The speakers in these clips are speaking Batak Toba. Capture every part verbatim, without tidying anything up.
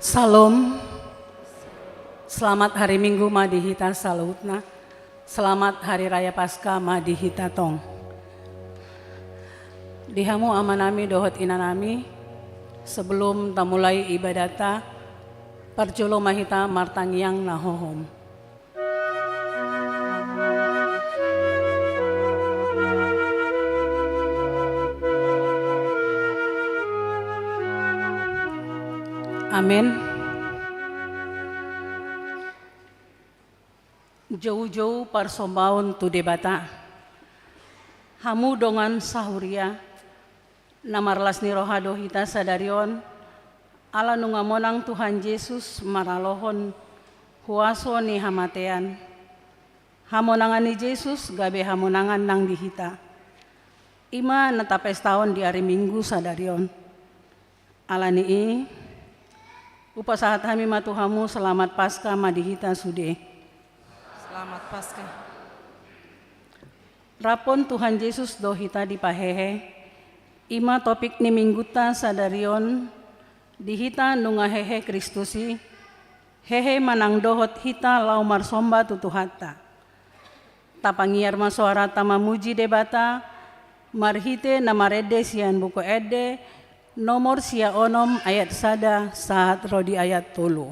Salom. Selamat hari Minggu ma di hita saluhutna. Selamat Hari Raya Paskah ma di hita tong. Di hamu amanami dohot inanami, sebelum tamulai ibadatta, parjolo ma hita martangiang na hohom. Amen. Joujou parsombaon tu Debata. Hamu dongan sahuria, na marlas ni roha do hita sadari on, ala nunga monang Tuhan Jesus maralohon huaso ni hamatean. Hamonangan ni Jesus gabe hamonangan nang di hita. I ma na tapestaon di ari Minggu sadari on. Ala ni i, hupasahat hami ma tu hamu selamat Paskah ma di hita sude. Selamat Paskah. Rap on Tuhan Jesus do hita dipahehe, i ma topik ni Minggunta sadari on, di hita nunga hehe Kristus i, hehe manang dohot hita laho marsomba tu Tuhanta. Tapangiar ma soaranta mamuji Debata, marhite na marende sian Buku Ende, nomor sia onom ayat sada sahat ro di ayat tolu.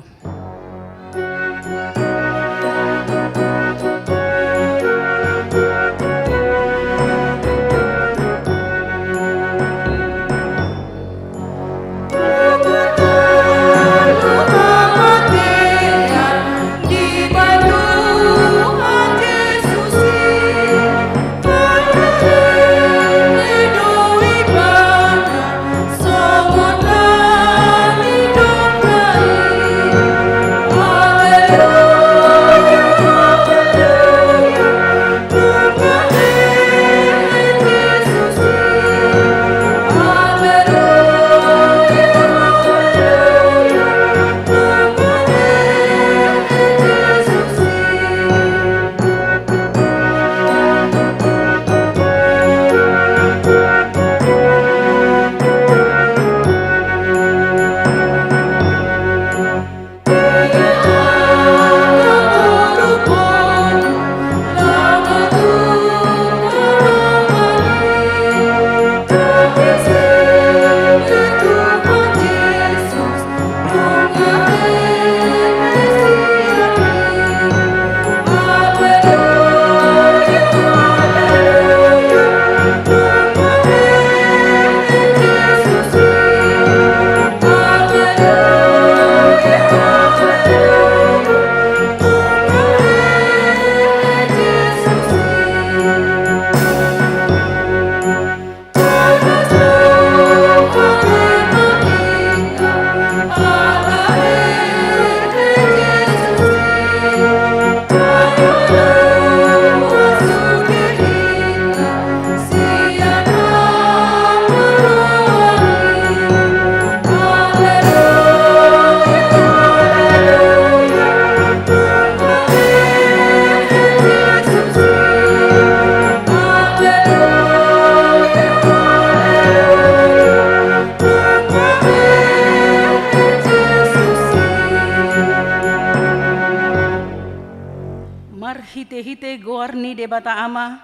Marhitehite goar ni Debata Ama,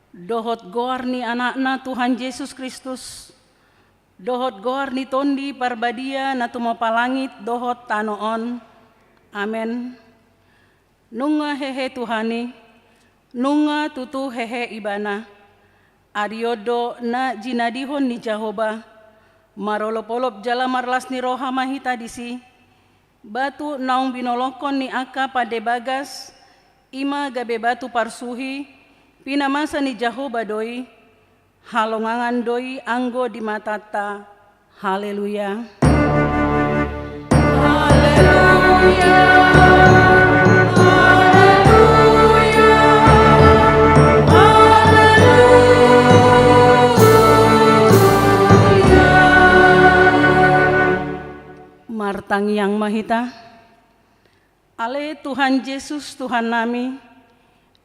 dohot goar ni Anakna Tuhan Jesus Kristus, dohot goar ni Tondi Parbadia na tumompa langit dohot tano on. Amen. Nunga hehe Tuhan i, nunga tutu hehe Ibana. Ari on do na jinadihon ni Jahowa, marolopolop jala marlas ni roha ma hita disi. Batu naung binolongkon ni angka pande bagas, i ma gabe batu parsuhi, pinamasa ni Jahowa do i, halongangan do i anggo di matanta. Haleluya. Haleluya. Haleluya. Haleluya. Martangiang ma hita. Ale Tuhan Jesus, Tuhannami,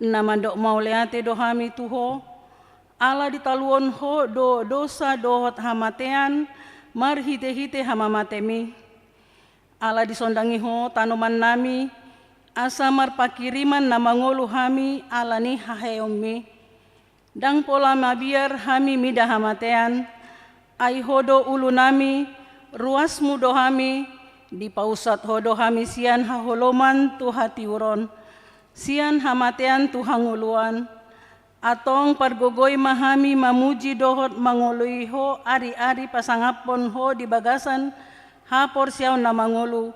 na mandok mauliate do hami tu Ho, ala ditaluhon Ho do dosa dohot hamatean marhitehite hamamatem i. Ala disondangi Ho tanoman nami, asa marpanghirim na mangolu hami ala ni haheheonmi. Ndang pola mabiar hami mida hamatean, ai Ho do ulu nami, ruasmu do hami, dipausat Ho do hami sian haholoman tu hatiuron, sian hamatean tu hangoluan. Antong pargogoi ma hami mamuji dohot mangoloi Ho ari-ari pasangaphon Ho di bagasan haporseaon na mangolu,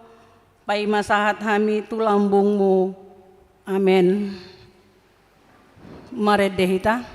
paima sahat hami tu lambungmu. Amen. Marende hita.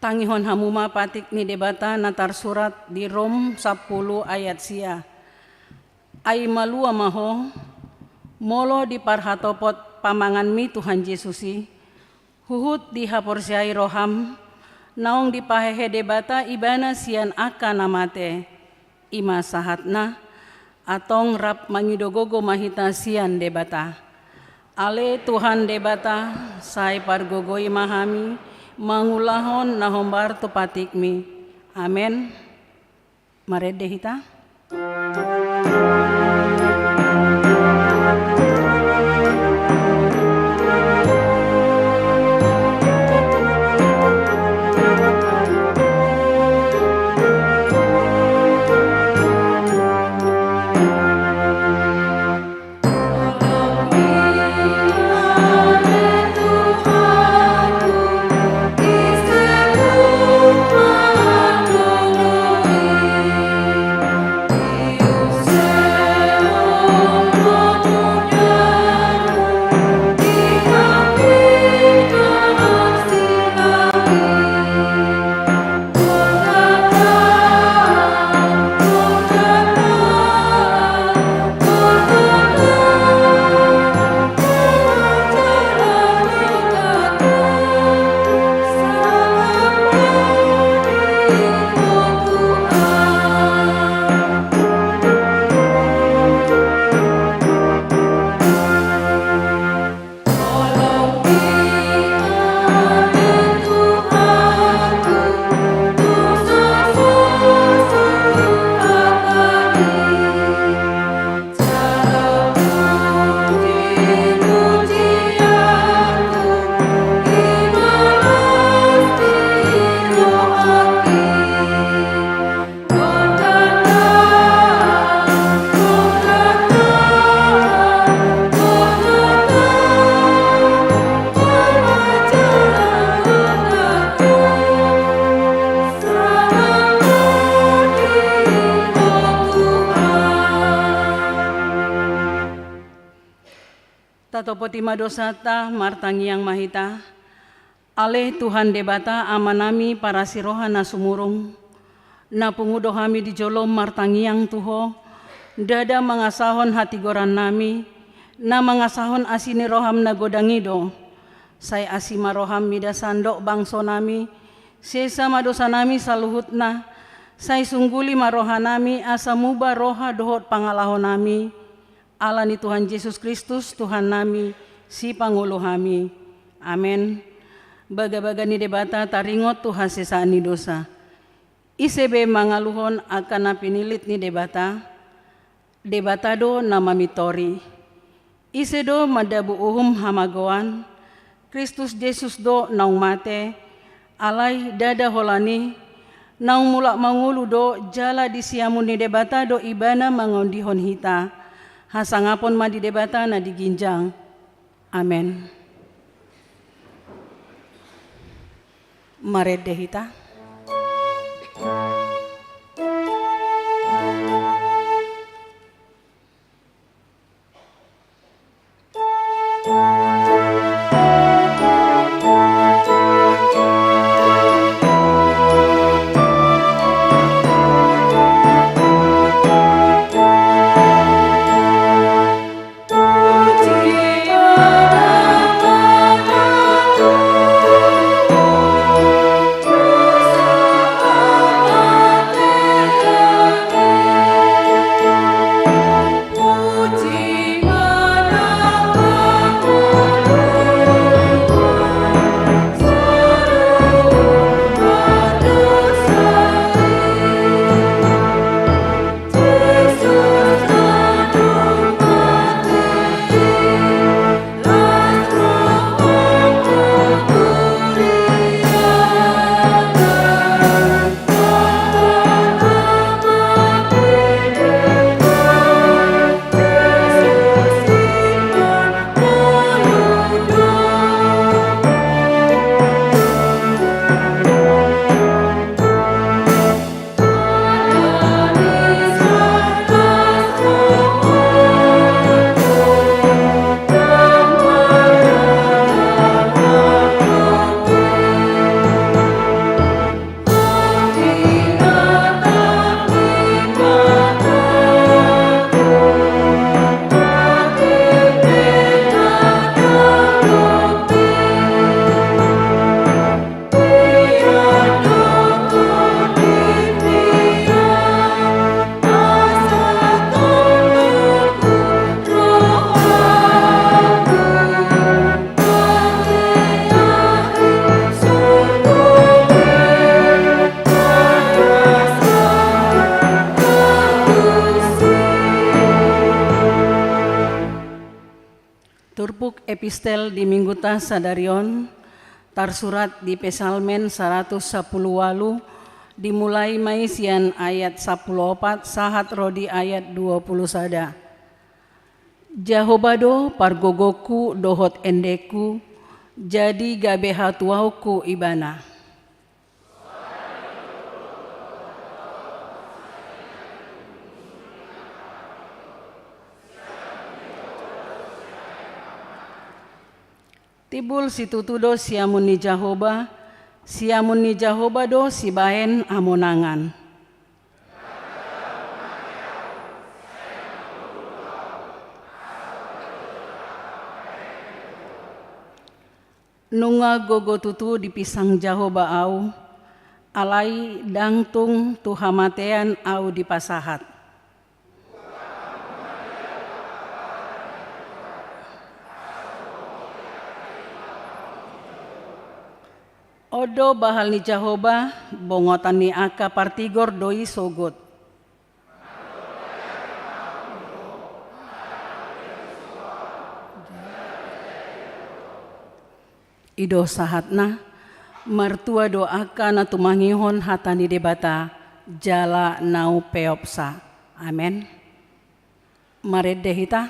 Tangihon hamu ma patik ni Debata na tarsurat di Rom sampulu ayat sia. Ai malua ma ho, molo diparhatopot pamanganmi Tuhan Jesus i, huhut dihaporseai roham, naung dipahehe Debata Ibana sian angka na mate. I ma sahatna, antong rap mangido gogo ma hita sian Debata. Ale Tuhan Debata, sai pargogoi ma hami mangulahon na hombar tu patikmi. Amen. Marende hita. Tatopoti ma dosanta, martangiang ma hita. Ale Tuhan Debata, Amanami parasi roha na sumurung, na pungu do hami di jolom martangiang tu Ho, ndada mangasahon hatigorannami, na mangasahon asi ni roham na godang i do. Sai asi ma roham mida sandok bangso nami, sesa ma dosa nami saluhutna, sai sungguli ma roha nami asa muba roha dohot pangalaho nami, ala ni Tuhan Jesus Kristus Tuhan nami, sipangolu hami. Amen. Bagabaga ni Debata taringot tu hasesaan ni dosa. Ise be mangaluhon angka na pinilit ni Debata? Debata do na mamintori. Ise do mandabu uhum hamagoan? Kristus Jesus do naung mate, alai ndada holan i, naung mulak mangolu do jala di siamun ni Debata do ibana mangaondihon hita. Hasangapon ma di Debata na di ginjang. Amen. Marende hita. Turpuk epistel di Mingguta sadari on tarsurat di Psalmen saratus sampulu ualu, dimulai ma i sian ayat sampulu opat sahat ro di ayat dua pulu sada. Jahowa do pargogongku dohot endengku, jadi gabe hatuaonku Ibana. Timbul situtu do siamun ni Jahowa, siamun ni Jahowa do sibahen hamonangan. Nunga gogo tutu dipinsang Jahowa ahu, alai ndang tung tu hamatean ahu dipasahat. On do bahal ni Jahowa, bongotan ni angka partigor do i sogot. I do sahatna, martua do angka na tumangihon hata ni Debata, jala na umpeopsa. Amen. Marende hita.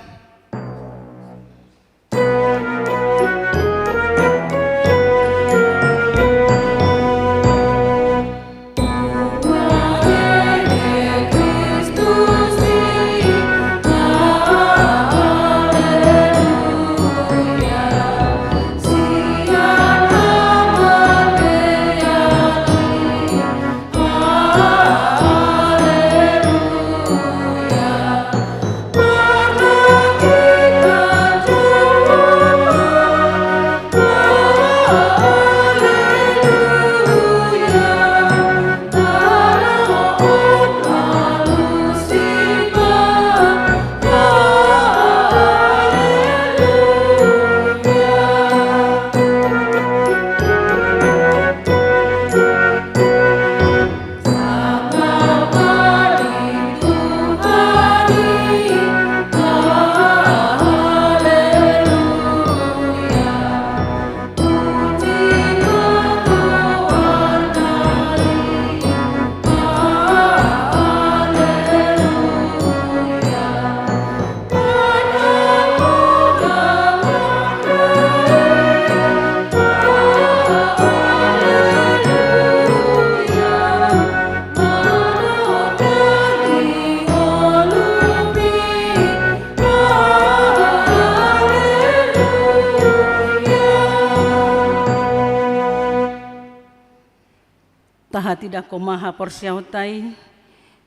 Hatindangkon ma haporseaonta i,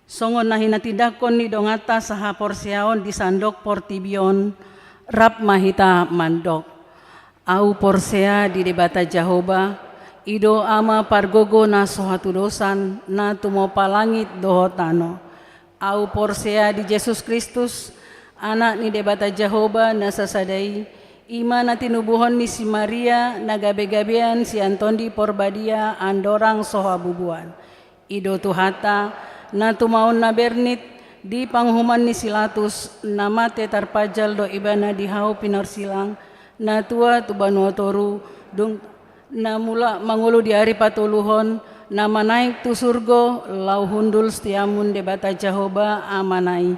songon na hinatindangkon ni donganta sahaporseaon di sandok portibi on, rap ma hita mandok. Ahu porsea di Debata Jahowa, i do Ama pargogo na so hatudosan, na tumompa langit dohot tano. Ahu porsea di Jesus Kristus, Anak ni Debata Jahowa na sasada i, i ma na tinubuhon ni si Maria, na gabe-gabean sian Tondi Porbadia andorang so habubuan. I do Tuhanta, na tumaon na bernit, di panguhuman ni si Latus, na mate tarpajal do ibana di hau pinorsilang, na tua tu banua toru, dung na mulak mangolu di ari patoluhon, na manaek tu surgo, laho hundul setiamun Debata Jahowa Amana i.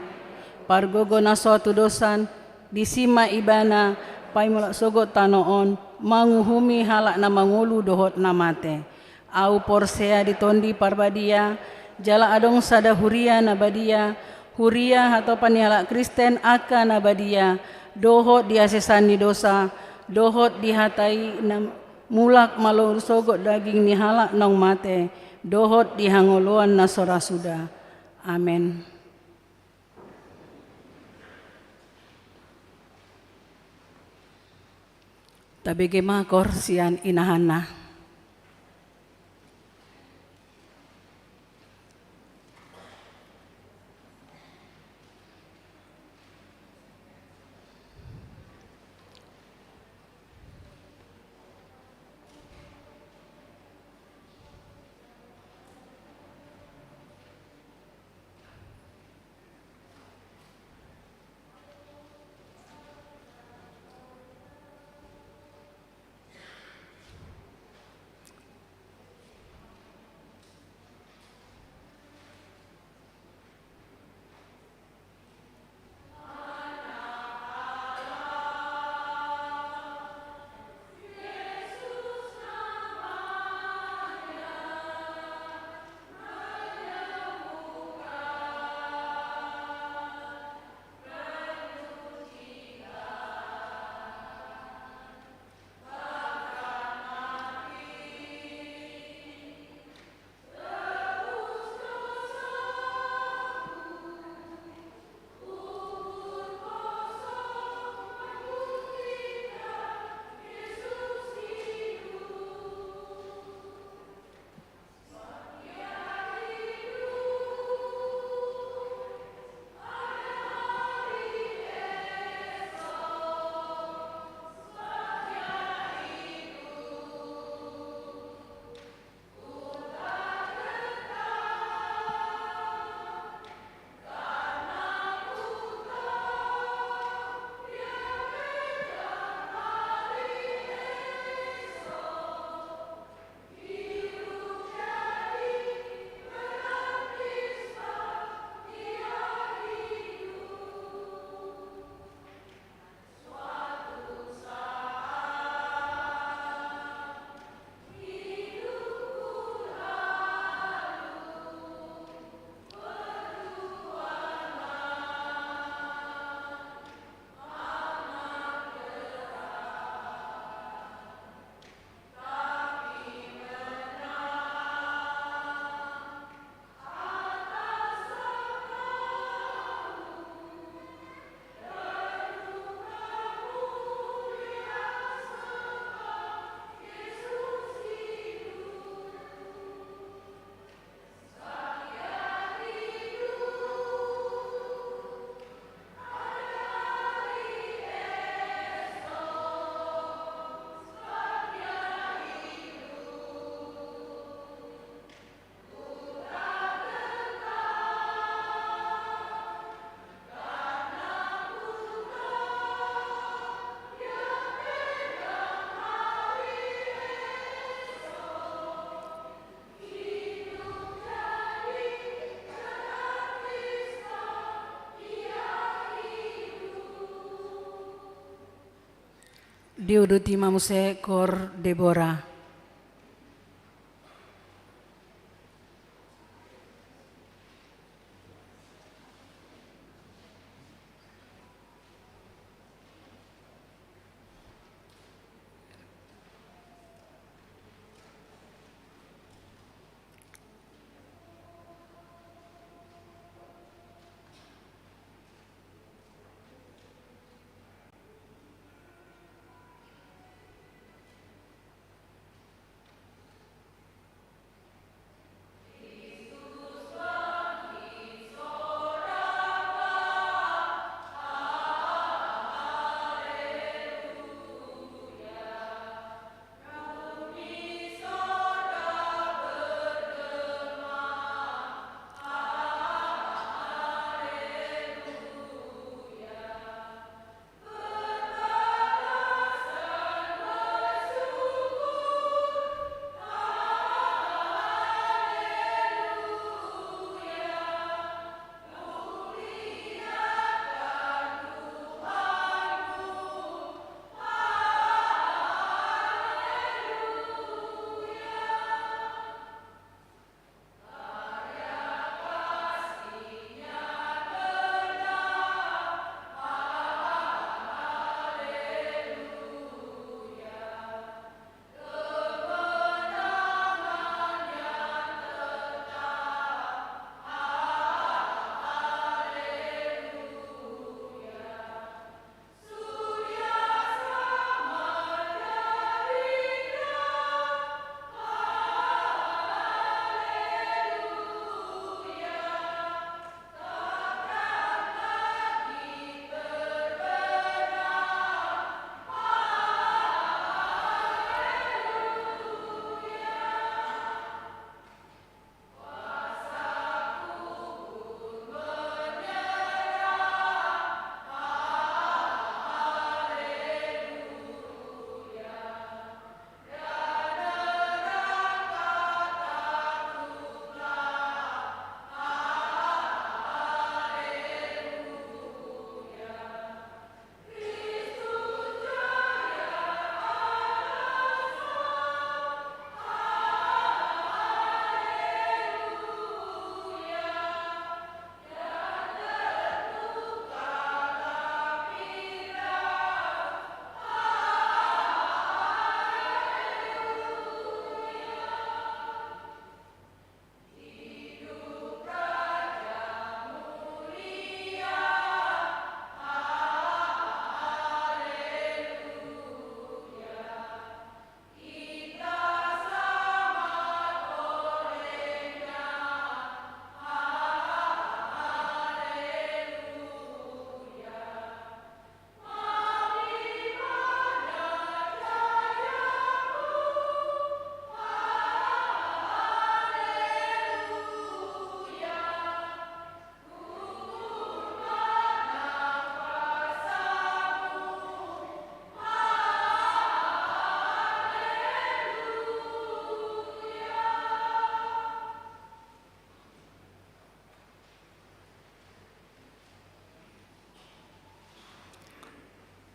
Pargogo na so hatudosan, disi ma ibana, paimulak sogot tano on, manguhumi halak na mangolu dohot na mate. Ahu porsea di Tondi Parbadia, jala adong sada huria na badia, huria hatopan ni halak Kristen angka na badia, dohot di hasesaan ni dosa, dohot di hata i na mulak mangolu sogot daging ni halak naung mate, dohot di hangoluan na so ra suda. Amen. Tabege ma koor sian inahanna. Diuduti ma muse koor Debora.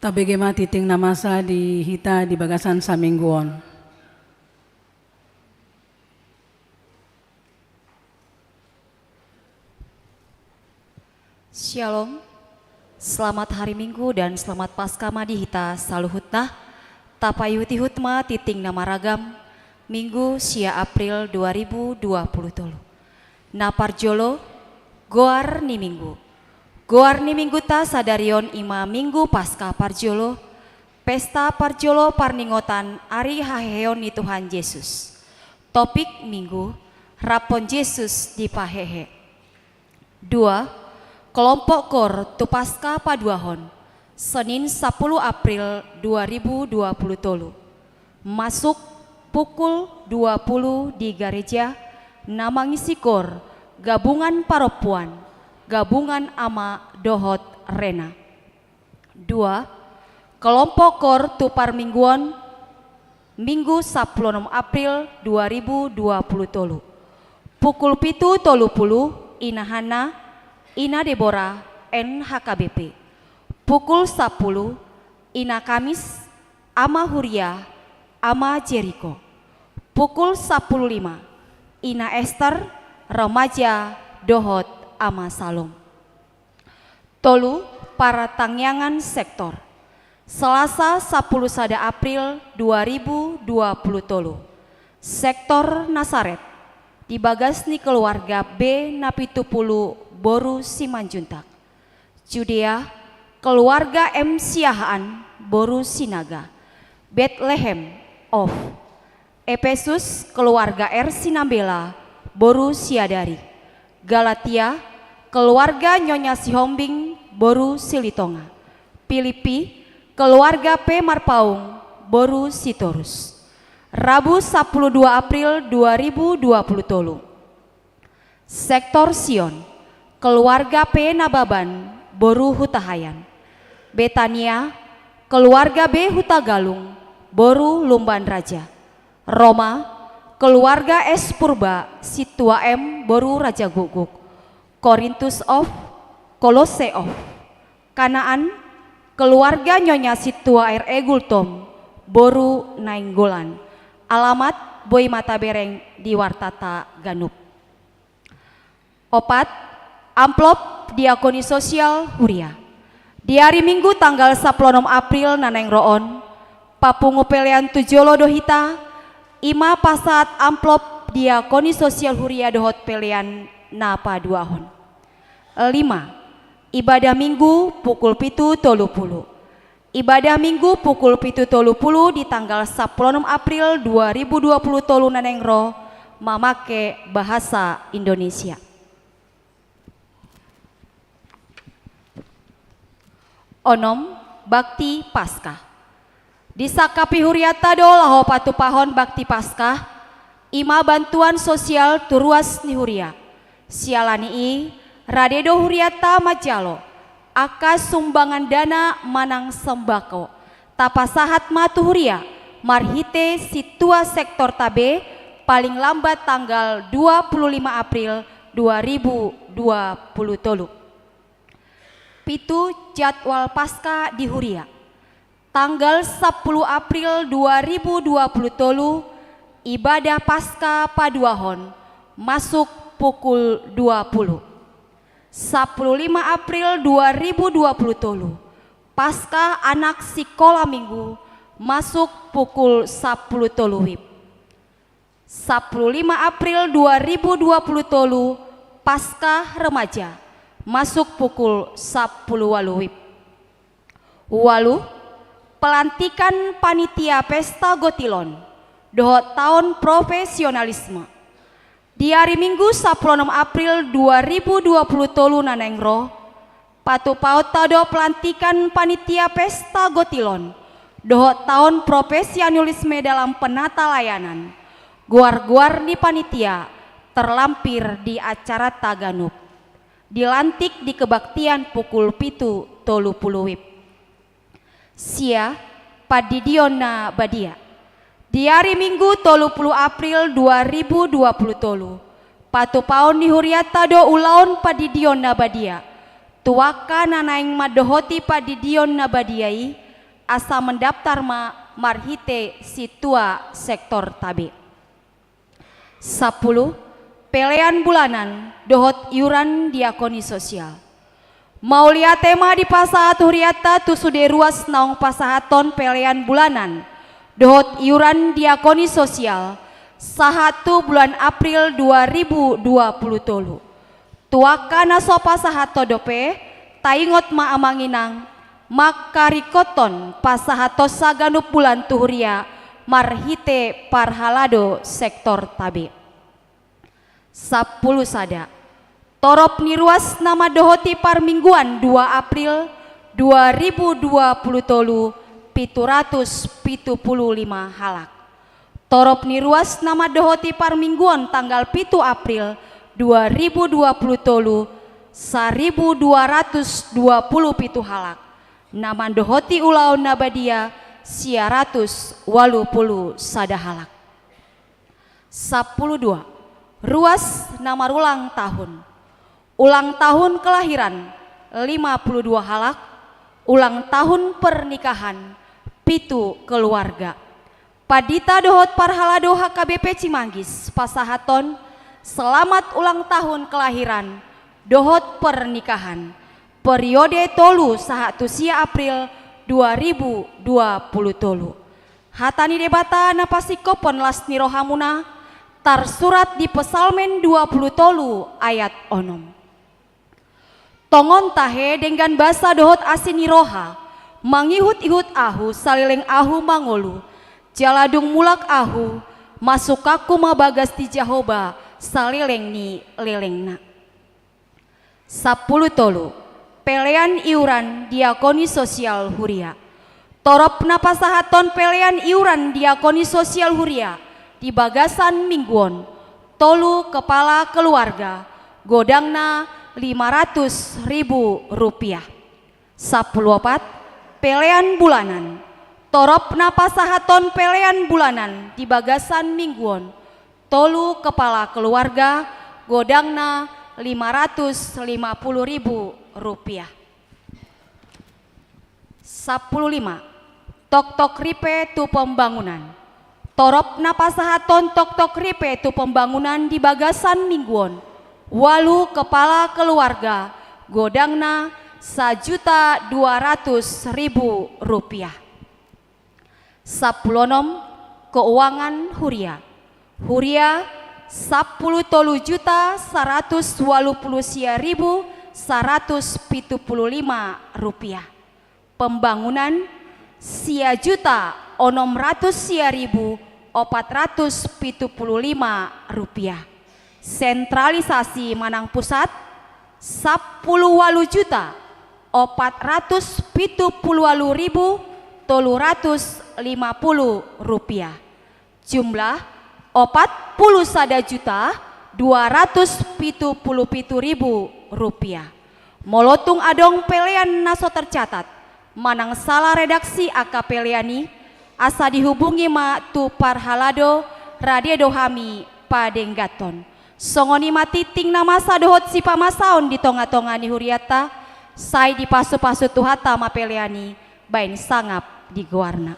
Tabege ma tingting na masa di hita di bagasan saminggu on. Syalom. Selamat hari Minggu dan selamat Paskah ma di hita saluhutna. Tapaihut-ihut ma tingting na maragam, Minggu sia April dua ribu dua puluh tolu. Na parjolo, goar ni Minggu. Goar ni Mingguta sadari on i ma Minggu Paskah parjolo, pesta parjolo parningotan ari haheheon ni Tuhan Jesus. Topik Minggu, raphon Jesus dipahehe. Dua, kelompok koor tu Paskah paduahon, Senin sapuluh April dua ribu dua puluh tolu. Masuk pukul dua puluh di gareja, na mangisi koor gabungan parompuan, gabungan ama dohot rena. Dua, kelompok koor tu parmingguon, Minggu sapuluh onom April dua ribu dua puluh tolu. Pukul pitu tolu puluh, Ina Hanna, Ina Debora, N H K B P. Pukul sapuluh, Ina Kamis, Ama Huria, Ama Jeriko. Pukul sapuluh lima, Ina Ester, remaja, dohot Ama Salom. Tolu, partangiangan sektor. Selasa sapuluh sada April dua ribu dua puluh tolu. Sektor Nasaret. Di bagas ni keluarga B na pitu puluh boru Simanjuntak. Judea, keluarga M Siahaan boru Sinaga. Betlehem, off. Epesus, keluarga R Sinambela, boru Siadari. Galatia, keluarga Nyonya Sihombing, boru Silitonga. Pilipi, keluarga P Marpaung, boru Sitorus. Rabu sapuluh dua April dua ribu dua puluh tolu. Sektor Sion, keluarga P Nababan, boru Hutahaean. Betania, keluarga B Hutagalung, boru Lumban Raja. Roma, keluarga S Purba, Situa M, boru Raja Gukguk. Korintus, off. Kolose, off. Kanaan, keluarga Nyonya Situa R E Gultom, boru Nainggolan. Alamat boi ma tabereng di wartata ganup. Opat, amplop diakoni sosial huria. Di ari Minggu tanggal sapuluh onom April na naeng ro on, papungu pelean tu jolo do hita, i ma pasahat amplop diakoni sosial huria dohot pelean na paduahon. Lima, ibadah Minggu pukul pitu tolu puluh. Ibadah Minggu pukul pitu tolu puluh di tanggal sapuluh onom April dua ribu dua puluh tolu na naeng ro, mamake bahasa Indonesia. Onom, bakti Paskah. Disangkapi hurianta do laho patupahon bakti Paskah, i ma bantuan sosial tu ruas ni huria. Siala ni i, rade do hurianta manjalo angka sumbangan dana manang sembako. Tapasahat ma tu huria marhite sintua sektorta be paling lambat tanggal dua puluh lima April dua ribu dua puluh tolu. Pitu, jadwal Paskah di huria. Tanggal sapuluh April dua ribu dua puluh tolu, ibadah Paskah paduahon, masuk pukul dua puluh. Sapuluh lima April dua ribu dua puluh tolu, Paskah anak sikola Minggu, masuk pukul sapuluh tolu wib. Sapuluh lima April dua ribu dua puluh tolu, Paskah remaja, masuk pukul sapuluh walu wib. Walu, pelantikan panitia pesta gotilon dohot taon profesionalisme. Di ari Minggu sapuluh onom April dua ribu dua puluh tolu na naeng ro, patupaonta do pelantikan panitia pesta gotilon dohot taon profesionalisme dalam penata layanan. Goar-goar ni panitia terlampir di acaranta ganup. Dilantik di kebaktian pukul pitu tolu puluh wib. Sia, pandidion na badia. Di ari Minggu tolu puluh April dua ribu dua puluh tolu, patupaon ni hurianta do ulaon pandidion na badia. Tu angka na naeng mandohoti pandidion na badia i, asa mendaftar ma marhite sintua sektor tabe. Sampulu, pelean bulanan dohot iuran diakoni sosial. Mauliate ma dipasahat hurianta tu sude ruas naung pasahathon pelean bulanan dohot iuran diakoni sosial sahat tu bulan April dua ribu dua puluh tolu. Tu angka na so pasahathon dope, taingot ma amang inang, mangkaringkothon pasahathonsa ganup bulan tu huria marhite parhalado sektor tabe. Sampulu sada. Torop ni ruas na mandohoti parmingguan dua April dua ribu dua puluh tolu, pitu ratus pitu puluh lima halak. Torop ni ruas na mandohoti parmingguan tanggal pitu April dua ribu dua puluh tolu, saribu dua ratus dua puluh pitu halak. Na mandohoti ulaon na badia, sia ratus ualu pulu sada halak. Sampulu dua. Ruas na marulang tahun. Ulang tahun kelahiran, lima puluh dua halak. Ulang tahun pernikahan, pitu keluarga. Pandita dohot parhalado H K B P Cimanggis pasahathon selamat ulang tahun kelahiran dohot pernikahan, periode tolu sahat tu sia April dua ribu dua puluh tolu. Hata ni Debata na pasingkophon las ni rohamuna, tarsurat di Psalmen dua puluh tolu ayat onom. Tongon tahe denggan basa dohot asi ni roha, mangihut-ihut ahu saleleng ahu mangolu, jala dung mulak ahu, masukkanku ma bagas di Jahowa saleleng ni lelengna. Sampulu tolu. Pelean iuran diakoni sosial huria. Torop na pasahathon pelean iuran diakoni sosial huria di bagasan minggu on, tolu kepala keluarga, godangna lima ratus ribu rupiah. Sampulu opat. Pelean bulanan. Torop na pasahathon pelean bulanan di bagasan minggu on, tolu kepala keluarga, godangna lima ratus lima puluh ribu rupiah. Sampulu lima. Toktok ripe tu pembangunan. Torop na pasahathon toktok ripe tu pembangunan di bagasan minggu on, ualu kepala keluarga, godangna sajuta dua ratus ribu rupiah. Sampulu onom. Keuangan huria. Huria, sampulu tolu juta saratus ualu pulu sia ribu saratus pitu pulu lima rupiah. Pembangunan, sia juta onom ratus sia ribu opat ratus pitu pulu lima rupiah. Sentralisasi manang pusat, sampulu ualu juta opat ratus pitu pulu ualu ribu tolu ratus lima pulu rupiah. Jumlah, opat pulu sada juta dua ratus pitu pulu pitu ribu rupiah. Molo tung adong pelean na so tercatat manang sala redaksi angka pelean i, asa dihubungi ma tu parhalado, rade do hami padengganhon. Songon i ma tingting na masa dohot sipamasaon di tonga-tonga ni hurianta, sai dipasu-pasu Tuhanta ma pelean i baen sangap di goarna.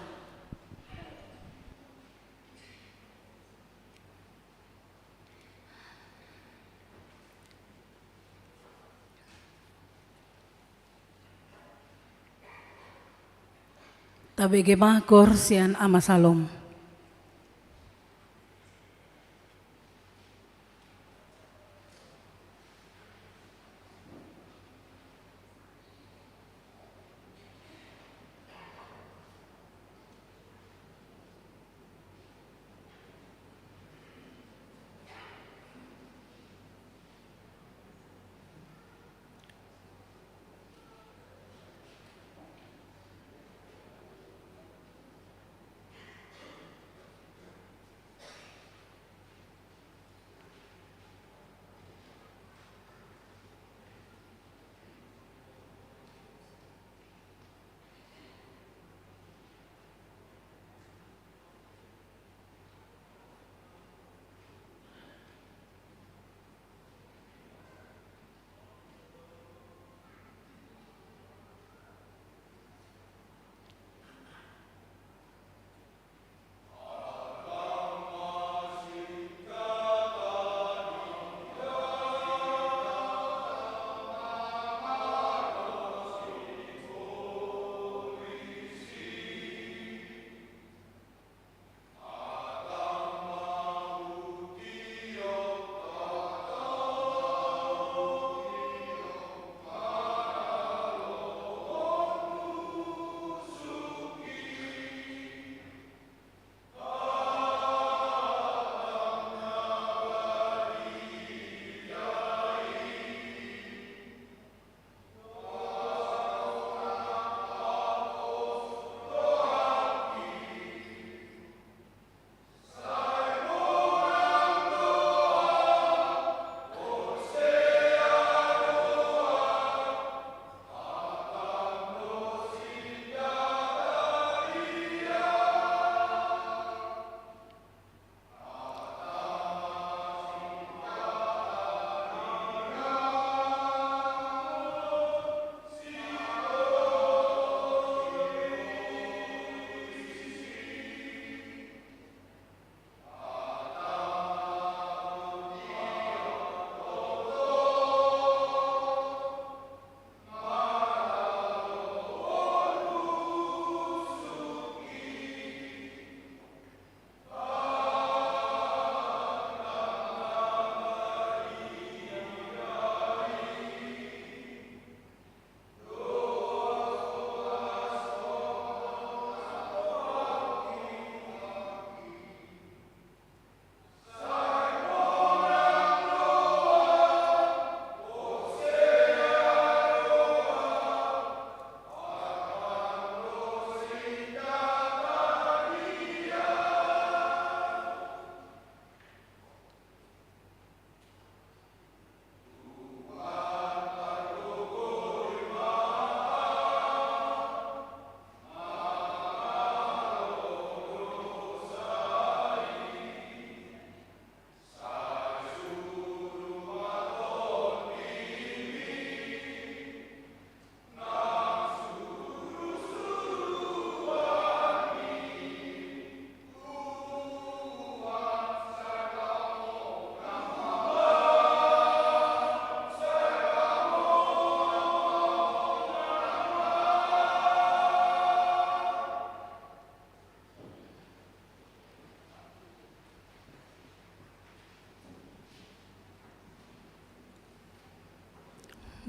Tabege ma goar sian Ama Salom.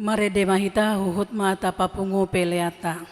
Marende ma hita, huhut ma tapapungu peleanta.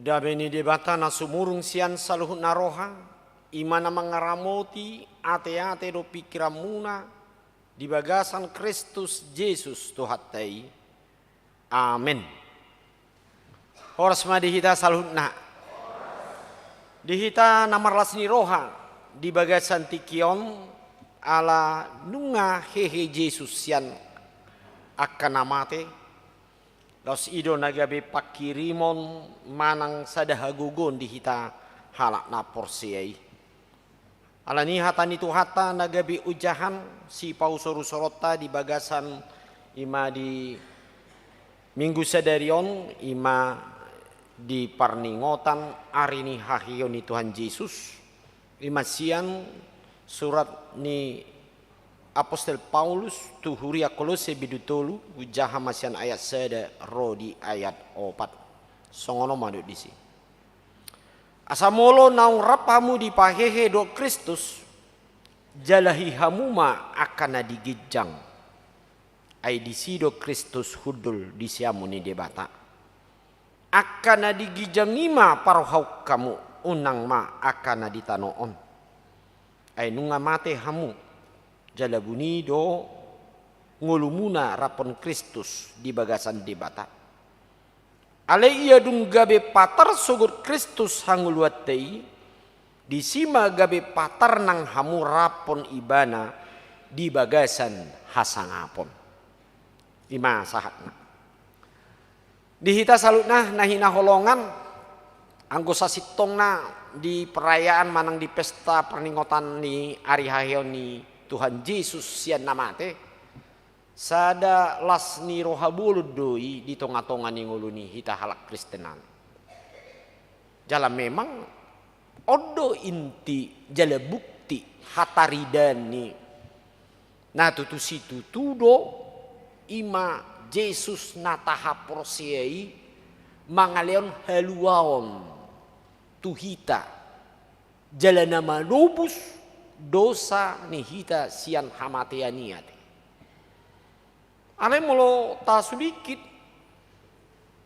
Dame ni Debata na sumurung sian saluhutna roha, i ma na mangaramoti ateate dohot pingkiranmuna di bagasan Kristus Jesus Tuhanta i. Amen. Horas ma di hita saluhutna. Di hita na marlas ni roha di bagasan tingki on, ala nunga hehe Jesus sian angka na mate, laos i do na gabe panghirimon manang sada hagogoon di hita halak na porsea i. Alani hata ni Tuhanta na gabe ojahan sipausor-usoronta di bagasan i ma di Minggu sadari on, i ma di parningotan ari ni haheheon ni Tuhan Jesus, i ma sian surat ni Apostel Paulus tu huria Kolose bindu tolu, hujaha ma sian ayat sada ro di ayat opat. Songon on ma didok disi. Asa molo naung rap hamu dipahehe dohot Kristus, jalahi hamu ma angka na di ginjang. Ai disi do Kristus hundul di siamun ni Debata. Angka na di ginjang i ma parohaon hamu, unang ma angka na di tano on. Ai nunga mate hamu, jala buni do ngolumuna raphon Kristus di bagasan Debata. Alai ia dung gabe patar sogot Kristus hangoluanta i, disi ma gabe patar nang hamu raphon Ibana di bagasan hasangapon. I ma sahatna. Di hita saluhutna na hinaholongan, anggo sasintongna di perayaan manang di pesta parningotan ni ari haheheon ni Tuhan Jesus sian na mate, sada las ni roha bolon do i di tonga-tonga ni ngolu ni hita halak Kristen an. Jala memang on do inti jala bukti hataridaan ni na tutu situtu do, i ma Jesus na tahaporsea i mangalehon haluaon tu hita, jala na manobus dosa ni hita sian hamatean i ate. Alai molo tasulingkit,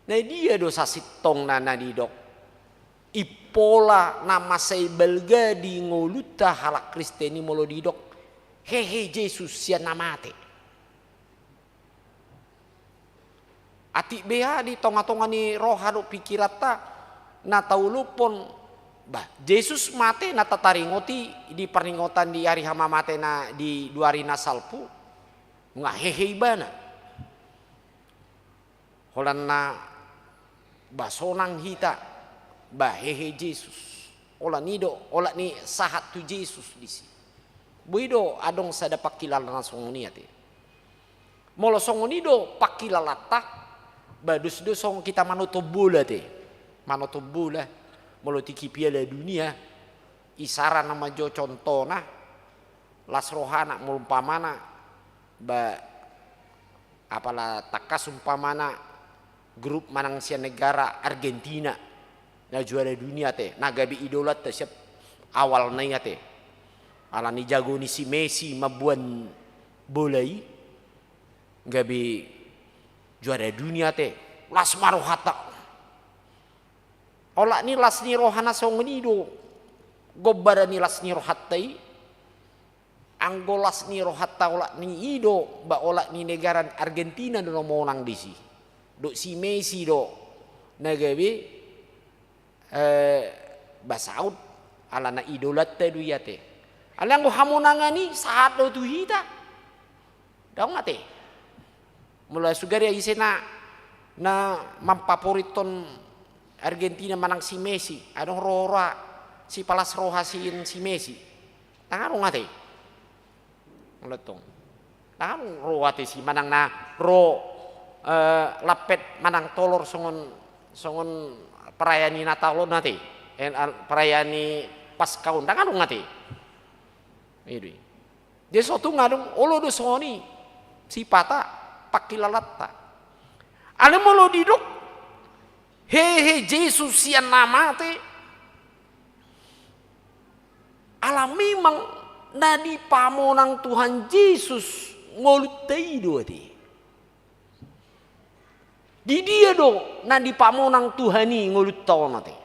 na dia do sasintongna na didok impola na mansai balga di ngolunta halak Kristen i molo didok hehe Jesus sian na mate? Atik beha di tonga-tonga ni roha dohot pingkiranta na tauluhon, bah, Jesus mate na tataringoti di parningotan di ari hamamatena di dua ari na salpu, nunga hehe Ibana. Holan na bah sonang hita, bah hehe Jesus. Holan i do, holan i sahat tu Jesus disi. Boi do adong sada pangkilala na songon i ate. Molo songon i do pangkilalanta, bah dos do songon hita manonton bola ate. Manonton bola, molo tingki Piala Dunia, isarana ma jo contohna, las rohana molo umpamana, bah, apala tangkas umpamana grup manang sian negara Argentina na juara dunia ate, na gabe idolanta sian awalna i ate. Alani jago ni si Messi mamboan bola i, gabe juara dunia ate, las ma rohanta. Holan i las ni roha na songon i do gombaran ni las ni rohanta i. Anggo las ni rohanta holan i do, bah holan ni negara Argentina do na monang disi. Dohot si Messi do na gabe, eh, bah saut, alana idolanta do i ate. Alai anggo hamonangan i sahat do tu hita? Daong ate. Molo sugari ise na, na mampaporithon Argentina manang si Messi, adong ro roha sipalas roha sian si Messi? Ndang adong ate. Molo tong, ndang adong ro ate si manang na ro, eh, lampet manang tolor songon, songon perayaan ni Natal on ate. Eh, al-, perayaan ni Paskah on ndang adong ate. I do i. Jadi so tung adong, olo do songon i sipata pangkilalanta. Alai molo didok hehe Jesus sian na mate, ala memang na dipamonang Tuhan Jesus ngolunta i do ate. Di dia do na dipamonang Tuhan i ngolunta on ate?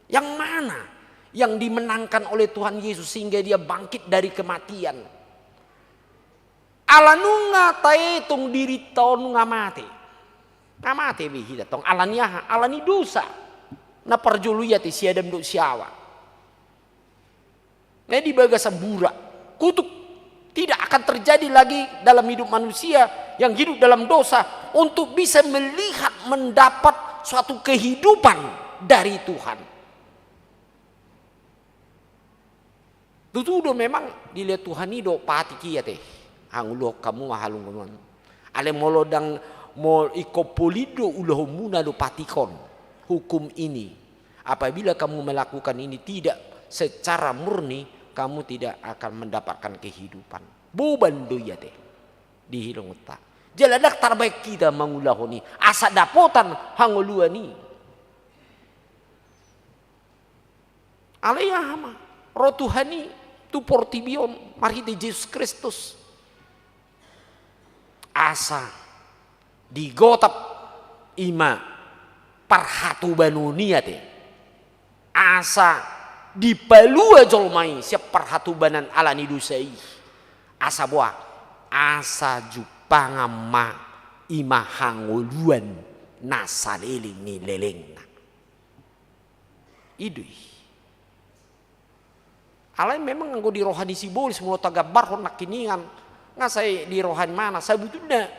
Yang mana yang dimenangkan oleh Tuhan Yesus sehingga dia bangkit dari kematian? Ala nunga taetong dirinta on nunga mate. Nunga mate be hita tong, ala ni aha? Ala ni dosa. Na parjolo i ate si Adam dohot si Hawa. Nah, di bagasan burak, kutuk. Tidak akan terjadi lagi dalam hidup manusia yang hidup dalam dosa untuk bisa melihat, mendapat suatu kehidupan dari Tuhan. Tutu do memang dilehon Tuhan i do patik i ate, hangoluhon hamu ma halumpang. Alai molo ndang, molo ingkon polin do ulahonmuna do patik on, hukum ini. Apabila kamu melakukan ini tidak secara murni, kamu tidak akan mendapatkan kehidupan. Boban do i ate di hilongonta. Jala ndang tarbahen hita mangulahon i asa dapotan hangoluan i. Alai aha ma, ro Tuhan i tu portibi on marhite Jesus Kristus. Asa digotap i ma parhatobanon i ate. Asa dipalua jolma i sian parhatobanan ala ni dosa i. Asa boha, asa jumpangan ma i ma hangoluan na saleleng ni lelengna. I do i. Alai memang anggo di roha ni sibolis molo tagambarhon nangkiningan, nga sai di roha ni imana. Sabutulna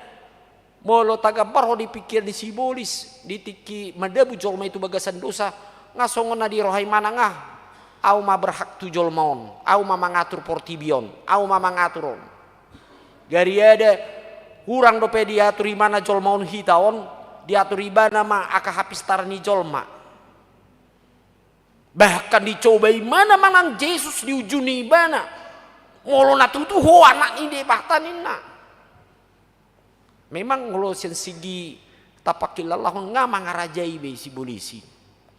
molo tagambarhon di pikiran ni sibolis, di tingki madabu jolma i tu bagasan dosa, nga songon na di roha ni imana nga, au ma berhak tu jolma on, au ma mangatur portibi on, au ma mangatur on. Gariada hurang dope diatur imana jolma on, hita on, diatur ibana ma angka hapistaran ni jolma. Bahkan dicoba imana manang Jesus, diujuni ibana. Molo na tutu ho anak ni Debata ninna. Memang molo sian segi tapangkilalahon nga mangarajai be sibolis i.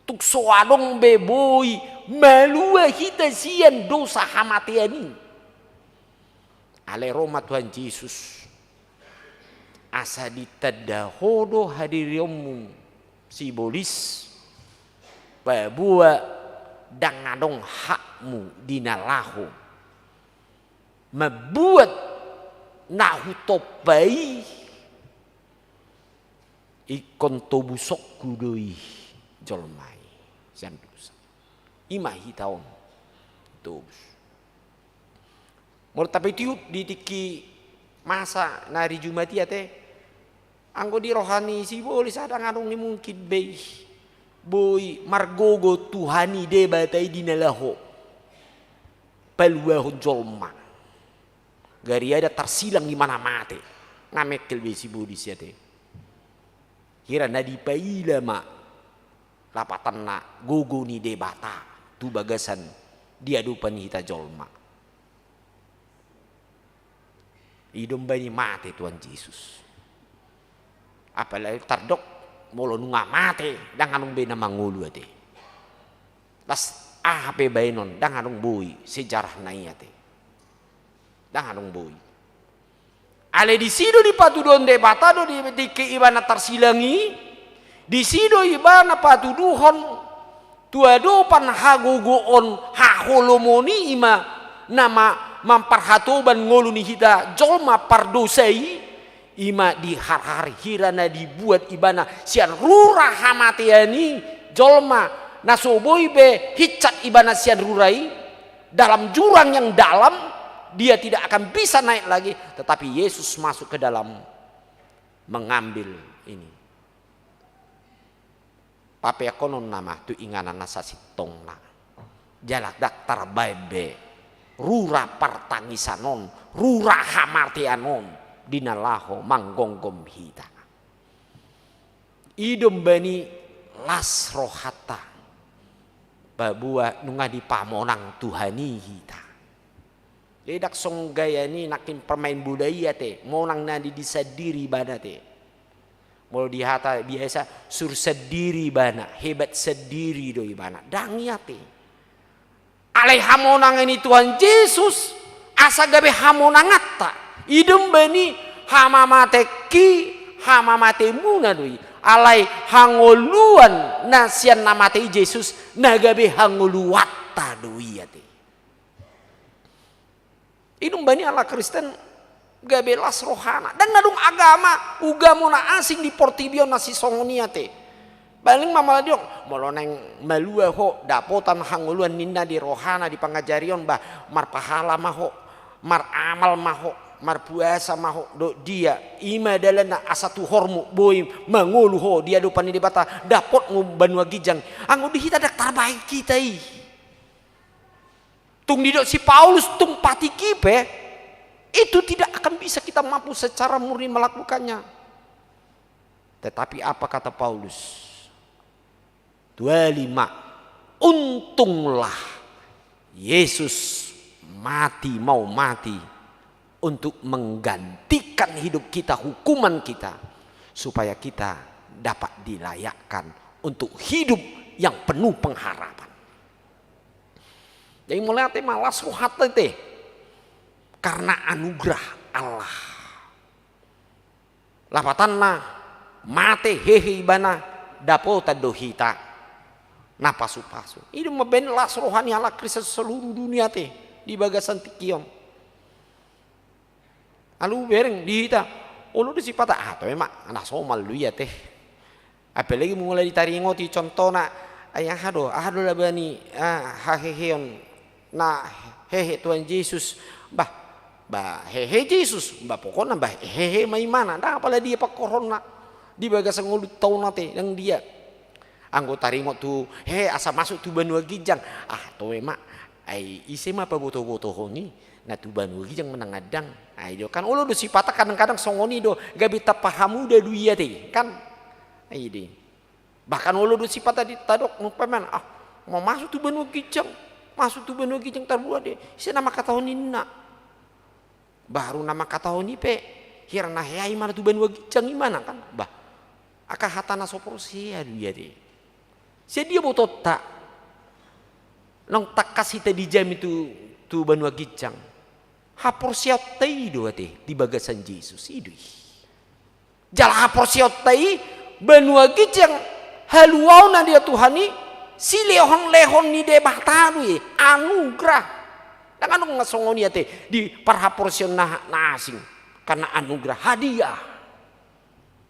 Tung so adong be boi malua hita sian dosa hamatean i. Alai ro ma Tuhan Jesus asa ditanda ho do hadirionmu sibolis, paboa ndang adong hakmu di na laho mambuat na hutompa i. Ingkon tobusonku do i jolma i sian dosa. I ma hita on tobus. Molo tapatiot di tingki masa na ari Jumat i ate, anggo di roha ni sibolis ndang adong i mungkin be i boi margogo Tuhan i Debata i di na laho paluahon jolma. Gariada tarsilang imana mate, nga mengkel be sibolis i ate. Hira na dipaila ma lapatanna gogo ni Debata tu bagasan di adopan hita jolma. I do umbahen i mate Tuhan Jesus. Apalagi tardok molo nunga mate, ndang adong be na mangolu ate. Las aha pe baenon, ndang adong boi sejarahna i ate. Ndang adong boi. Alai disi do dipatuduhon Debata do di tingki ibana tarsilang i, disi do ibana patuduhon tu adopan hagogoon haholomon i, i ma na ma-, mamparhatoban ngolu ni hita jolma pardosa i, i ma di harhar hira na dibuat ibana sian rura hamatean i, jolma na so boi be hinsat ibana sian rura i, dalam jurang yang dalam, dia tidak akan bisa naik lagi, tetapi Yesus masuk ke dalam mengambil ini. Papeakhononna ma tu inganan na sasintongna. Jala ndang tarbaen be rura partangisan on, rura hamatean on di na laho manggonggom hita. I do umbahen i las rohanta paboa nunga dipamonang Tuhan i hita. Jadi ndang songon gaya ni nangkin pemain bola i ate, monang na di, di sandiri ibana ate. Molo di hata biasa, sur sandiri ibana, hebat sandiri do ibana. Ndang i ate. Alai hamonangan ni Tuhan Jesus asa gabe hamonanganta. I do umbahen i hamamatenki Hamamateanmuna do i. Alai hangoluan na sian na mate i Jesus, na gabe hangoluanta do i ate. I do umbahen i halak Kristen gabe las rohana. Ndang adong agama, ugamo na asing di portibi on na sisongon i ate. Paling ma molo didok, molo naeng malua ho, dapotan hangoluan ninna di rohana di pangajarion, bah, marpahala ma ho, maramal ma ho, marpuasa ma ho, dohot dia, i ma dalanna asa tu hormu, boi mangolu ho di adopan ni Debata, dapotmu banua ginjang. Anggo di hita ndang tarbaen hita i. Tung didok si Paulus, tung patik i pe, itu tidak akan bisa kita mampu secara murni melakukannya. Tetapi apa kata Paulus? Tuali ma, untunglah Yesus mati, mau mati untuk menggantikan hidup kita, hukuman kita, supaya kita dapat dilayakkan untuk hidup yang penuh pengharapan. Jadi mauliate ma, las rohanta ate, karena anugerah Allah. Lapatanna, mate, hehe ibana, dapotan do hita na pasu-pasu. I do umbahen las roha ni halak Kristen seluruh dunia ate, di bagasan tingki on. Alu bereng di hita, olo do sipata, ah, toe ma, na somal do i ate. Apalagi molo ditaringoti contohna, ai aha do, aha do laba ni, ah, haheheon na hehe Tuhan Jesus, bah, bah, hehe Jesus, bah, pokokna, bah, hehe ma imana, ndang apala dia pangkorhonna di bagasan ngolunta on ate, ndang dia. Anggo taringot tu, he, asa masuk tu banua ginjang, ah, toe ma, ai ise ma paboto-botohon i, na tu banua ginjang manang ndang. Ai do kan, olo do sipata kadang-kadang songon i do, gabe tapahamuda do i ate, kan? Ai do i. Bahkan olo do sipata di tadok, numpaman, ah, mau masuk tu banua ginjang, masuk tu banua ginjang tarbuat do i, ise na mangkatahon ninna. Baru na mangkatahon i pe, hira na hea imana tu banua ginjang imana kan, bah. Angka hata na so porsea do i ate. Sian dia botoonta, naung tangkas hita dijamin tu, tu banua ginjang. Haporseaonta i do ate, di bagasan Jesus, i do i. Jala haporseaonta i, banua ginjang, haluaon na dia Tuhan i, silehon-lehon ni Debata do i, anugerah. Ndang adong na songon i ate, di parhaporseaon na, na asing. Karena anugerah, hadiah.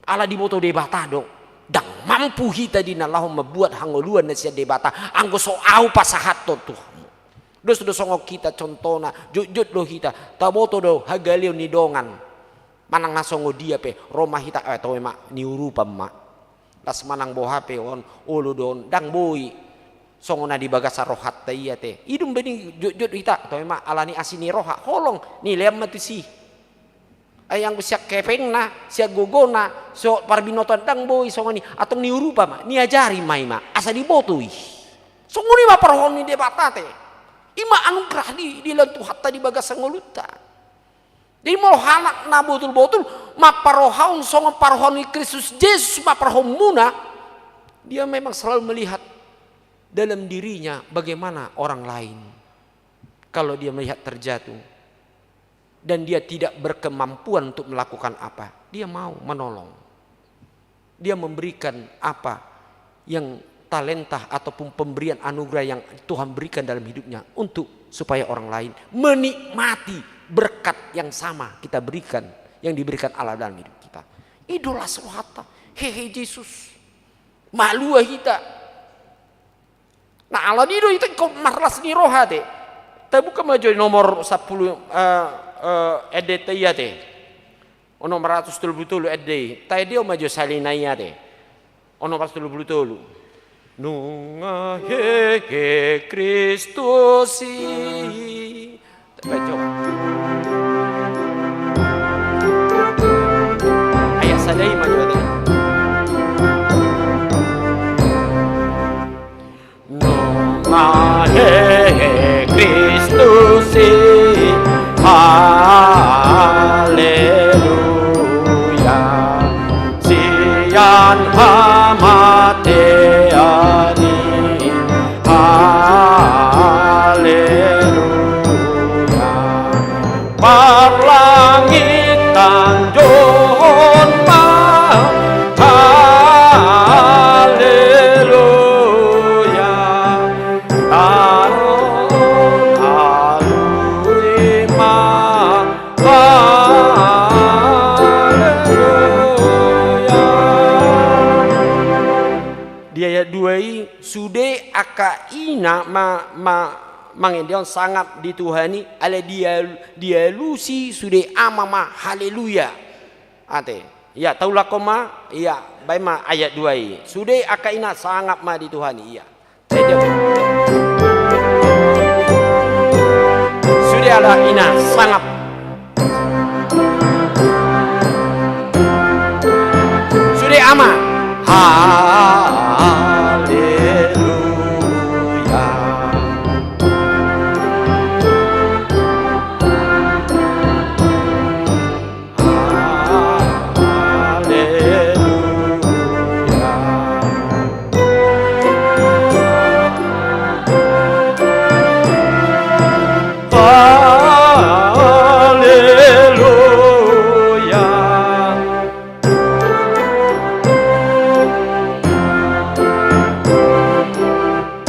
Ala diboto Debata do, ndang mampu hita di na laho mambuat hangoluan na sian Debata, anggo so ahu pasahathon tu hamu. Dos do songon hita contohna, jotjot do hita, taboto do hagaleon ni dongan. Manang na songon dia pe, ro ma hita, eh, toe ma, niurupan ma. Las manang boha pe on, olo do on, ndang boi. Songon na di bagasan rohanta i ate. I do umbahen i jotjot hita, toe ma, ala ni asi ni roha, holong, nilean ma tusi. Ai anggo sian hepengna, sian gogona, so parbinotoan ndang boi songon i, antong niurupan ma, niajari ma i ma, asa diboto i. Songon i ma parrohaon ni Debata ate. I ma anugerah di, dilehon Tuhanta di bagasan ngolunta. Jadi molo halak na botul-botul, mamparrohahon songon parrohaon ni Kristus Jesus ma parrohaonmuna, dia memang selalu melihat dalam dirinya bagaimana orang lain. Kalau dia melihat terjatuh, dan dia tidak berkemampuan untuk melakukan apa, dia mau menolong. Dia memberikan apa yang talenta ataupun pemberian anugerah yang Tuhan berikan dalam hidupnya untuk supaya orang lain menikmati berkat yang sama kita berikan, yang diberikan Allah dalam hidup kita. I do las rohanta, hehe Jesus. Malua hita. Nah, ala ni i do hita ingkon marlas ni roha ate. Tabuka ma jo nomor sampulu, eh, eh, endenta i ate. Onom ratus tolu pulu tolu ende i. Taendehon ma jo sahali nai ate. Onom ratus tolu pulu tolu. Nunga hehe Kristus i. Baca. Ayat sada i ma jo ate. Nunga hehe Kristus i, haleluya. Sian hamatean i, haleluya. Parlangitan johon ma angka ina ma, ma, mangendehon sangap di Tuhan i, alai dial-, dialusi sude ama ma haleluya. Ate. Ia, taulakhon ma, ia, baen ma ayat dua i. Sude angka ina sangap ma di Tuhan i, ia. Sude angka ina sangap. Sude ama. Haleluya. Haleluya. Haleluya.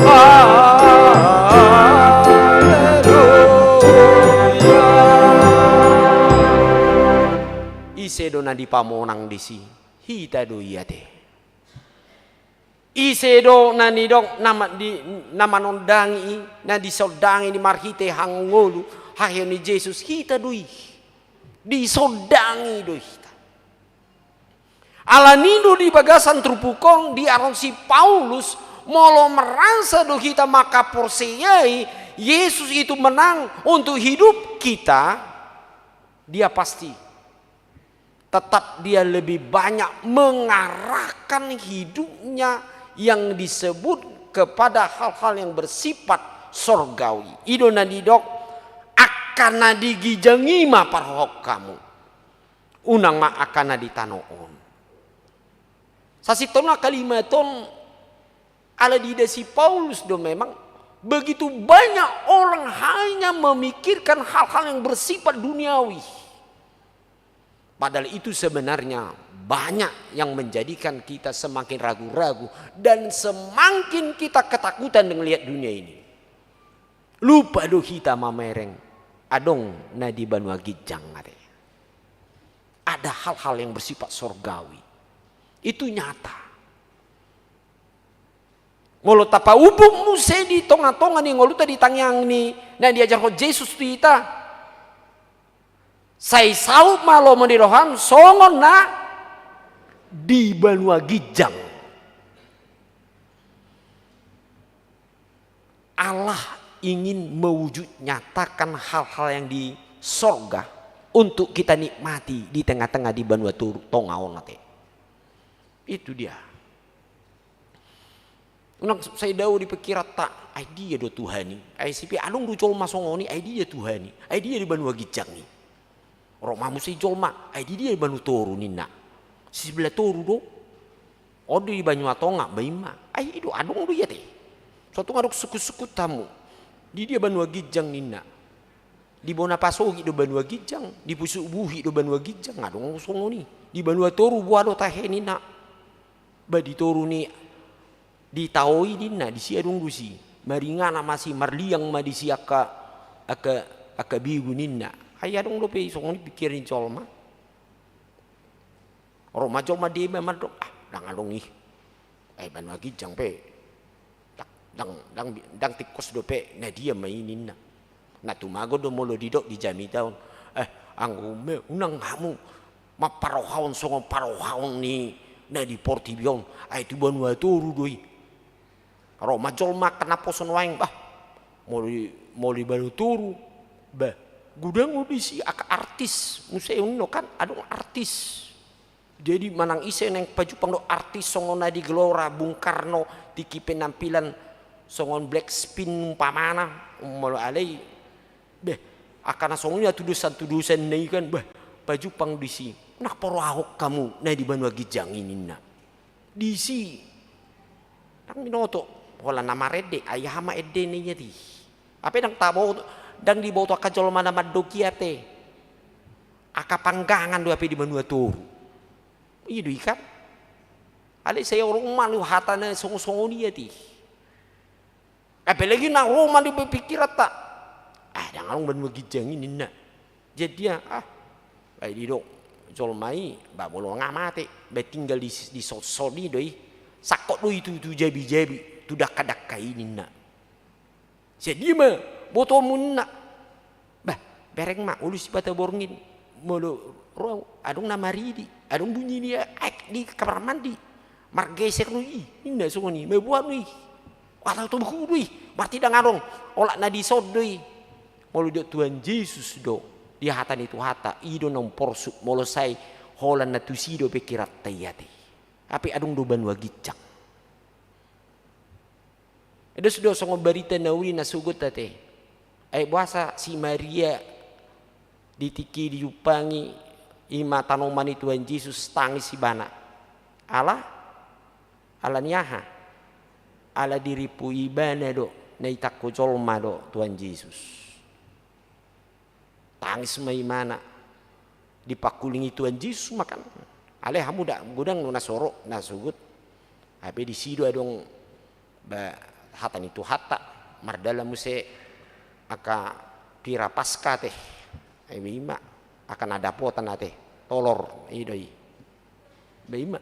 Haleluya. Ise do na dipamonang disi? Hita do i ate. Ise do na nidok na ma-, di, na manondangi i, na disondangi i marhite hangolu, haheon ni Jesus? Hita do i. Disondangi do hita. Alani do di bagasan turpuk on dialusi Paulus, molo merasa do hita mangkaporseai Jesus itu menang untuk hidup kita, dia pasti tetap dia lebih banyak mengarahkan hidupnya yang disebut kepada hal-hal yang bersifat sorgawi. I do na didok, angka na di ginjang i ma parhohom hamu. Unang ma angka na di tano on. Sasintongna kalimat on, ala diida si Paulus do memang, begitu banyak orang hanya memikirkan hal-hal yang bersifat duniawi. Padahal itu sebenarnya banyak yang menjadikan kita semakin ragu-ragu dan semakin kita ketakutan dengan lihat dunia ini. Lupa do hita mamereng adong na di banua ginjang ate. Ada hal-hal yang bersifat sorgawi. Itu nyata. Molo tapaupuk muse di tonga-tonga ni ngolunta di tangiang ni na diajarhon Jesus tu hita, sai saut ma lomo ni roham songon na di banua ginjang. Allah ingin mewujud nyatakan hal-hal yang di sorga untuk kita nikmati di tengah-tengah di banua toru, tonga on ate. Itu dia. Unang sai dao di pingkiranta, ai dia do Tuhan i? Ai sipe adong do jolma songon i, ai dia Tuhan i? Ai dia di banua ginjang i? Ro ma muse jolma, ai di dia di banua toru ninna? Sisebelah toru do. On do di banua tonga, baen ma. Ai i do, adong do i ate. Sotung adong sukut-sukut hamu. Di dia banua ginjang ninna? Di bona pasogit do banua ginjang, di pusuk buhit do banua ginjang, adong songon i. Di banua toru boha do tahe ninna? Ba di toru ni di tao i ninna, disi adong do disi. Maringanan ma disi, marliang ma disi angka, angka, angka begu ninna. Ai adong dope songon i pingkiran ni jolma. Ro ma jolma di eme mandok, ah, ndang adong i. Ai banua ginjang pe ndang, ndang, ndang, ndang tingkos dope, na dia ma i ninna. Na tumagon do molo didok di jamita on, eh, anggo me-, unang hamu mamparrohahon songon parrohaon ni na di portibi on, ai tu banua toru do i. Ro ma jolma angka naposo nuaeng, bah, molo di, molo di banua toru, bah, godang do disi angka artis, muse on do kan, adong artis. Jadi manang ise naeng pajumpang do artis songon na di Gelora Bung Karno, tingki penampilan songon Blackpink umpamana, molo alai, beh, angka na songon i na tudosan-tudosan na i kan, beh, pajumpang disi. Unang parrohahon hamu na di banua ginjang i ninna. Disi. Ndang binoto, holan na marende, ai aha ma endena i ate. Hape ndang taboto, ndang diboto angka jolma na mandok i ate. Angka panggangan do hape di banua toru. I do i kan. Alai sai ro ma tu hata na songon-songon i ate. Apalagi na ro ma di pingkiranta. Ah, ndang adong banua ginjang i ninna. Jadi dia, ah, ai didok jolma i, ba molo nga mate, ba tinggal di, di son-son i do i. Sangkot do i tu, tu jabi-jabi. tu dangka-dangka i ninna. Sian dia ma botomu ninna. Bah, bereng ma, olo Sipata borngin. Molo ro au, adong na maridi, adong bunyi ni aek di kamar mandi. Margeser do i, ninna songon i, mabuat do i. Atau tu buku do i, martindang adong, olat na dison do i. Molo didok Tuhan Jesus do, di hata ni Tuhanta, i do naung porsuk, molo sai holan na tusi do pingkiranta i ate. Hape adong do banua ginjang. Dos do songon barita na uli na sogot ate. Ai boasa si Maria di tingki dijumpangi i ma tanoman ni Tuhan Jesus tangis ibana. Ala? Ala ni aha? Ala dirimpu ibana do, na itangko jolma do Tuhan Jesus. Tangis ma ibana. Dipangkulingi Tuhan Jesus ma kan. Alai hamu da, godang do na soro, na sogot. Hape disi do adong ba hata ni Tuhanta, mardalan muse angka pira Paska ate. Ai ba i ma, angka na dapotan ate, tolor, i do i. Ba i ma.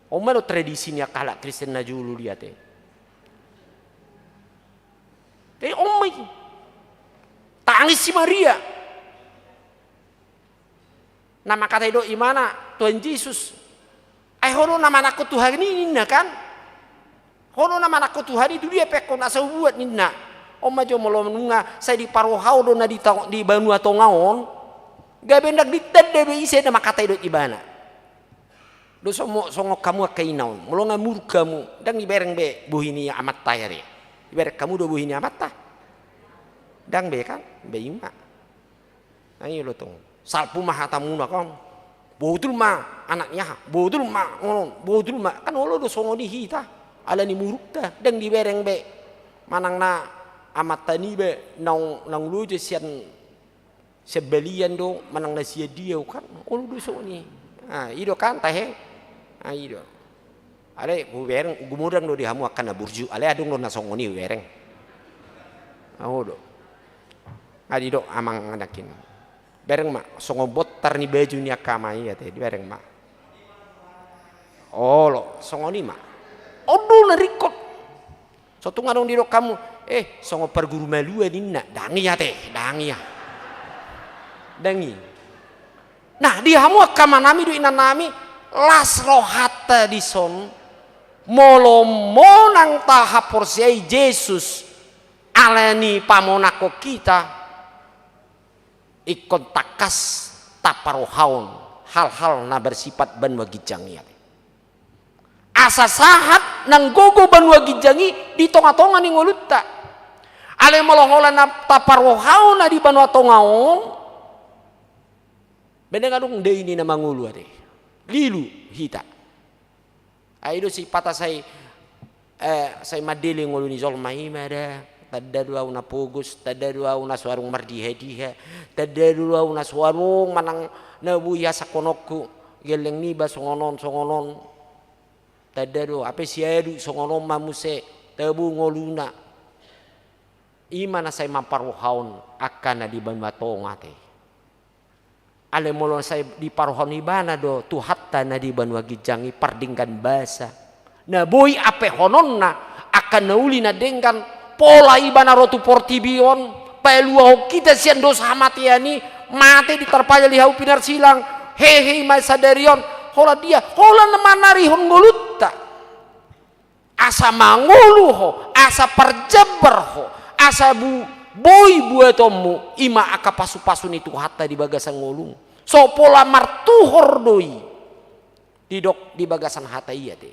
On ma do tradisi ni angka halak Kristen na jolo i ate. Te on ma i. Tangis si Maria. Na mangkatai do ibana Tuhan Jesus. Ai ho do na manangko Tuhan i ninna kan. Ho do na manangko Tuhan i, tu dia pe ho na so hubuat ninna. On ma jo molo nunga sai diparrohahon do na di ta-, di banua tonga on. Gabe ndang ditanda be ise na mangkatai do ibana. Do songon, songon hamu angka ina on. Molo nga muruk hamu, ndang dibereng be bohi ni amanta i ate. Dibereng hamu do bohi ni amanta? Ndang be kan? Ba i ma. Nang i olo tong. Salpu ma hatamuna kan. Botul ma anak ni aha. Botul ma ngonon. Botul ma. Kan olo do songon i hita. Ala ni murukta. Ndang dibereng be. Manang na amanta niba naung, naung loja sian sian balian do, manang na sian dia kan. Olo do songon i. Ah, i do kan tahe. Ah, i do. Alai, hubereng, gumodang do di hamu angka na burju. Alai adong do na songon i hubereng. Ah, olo. Adi do amang anakin. Bereng ma, songon bontar ni baju ni angka amang i ate, dibereng ma. Olo, songon i ma. On do na ringkot. So tung adong didok hamu, eh, songon parguru malua ninna, ndang i ate, ndang i. Ndang i. Nah, di hamu angka amanami dohot inanami, las rohanta dison, molo monang tahaporseai Jesus, ala ni pamonangkon hita, ingkon tangkas taparrohahon hal-hal na bersifat banua ginjang i ate. Asa sahat nang gogo banua ginjang i di tonga-tonga ni ngolunta. Alai molo holan na taparrohahon na di banua tonga on, ba ndang adong dai ni na mangolu ate. Lilu hita. Ai do sipata sai, eh, sai mandele ngolu ni jolma i ma da. Tanda do au na pogos, tanda do au na so adong mardiha-diha, tanda do au na so adong manang na boi hasangkononku, gelleng niba songon on, songon on. Tanda do, hape siadu songon on ma muse, tabo ngoluna. I ma na sai mamparrohahon angka na di banua tonga ate. Alai molo sai diparrohahon ibana do Tuhanta na di banua ginjang i pardenggan basa. Na boi ampehononna angka na uli na denggan, pola ibana ro tu portibi on, paluahon hita sian dosa hamatean i, mate di tarpajal di hau pinarsilang, hehe i ma sadari on, holan dia, holan manarihon ngolunta. Asa mangolu ho, asa parjambar ho, asa bu-, boi buatonmu, i ma angka pasu-pasu ni Tuhanta di bagasan ngolum. So pola martuhor do i. Didok di bagasan hata i ate.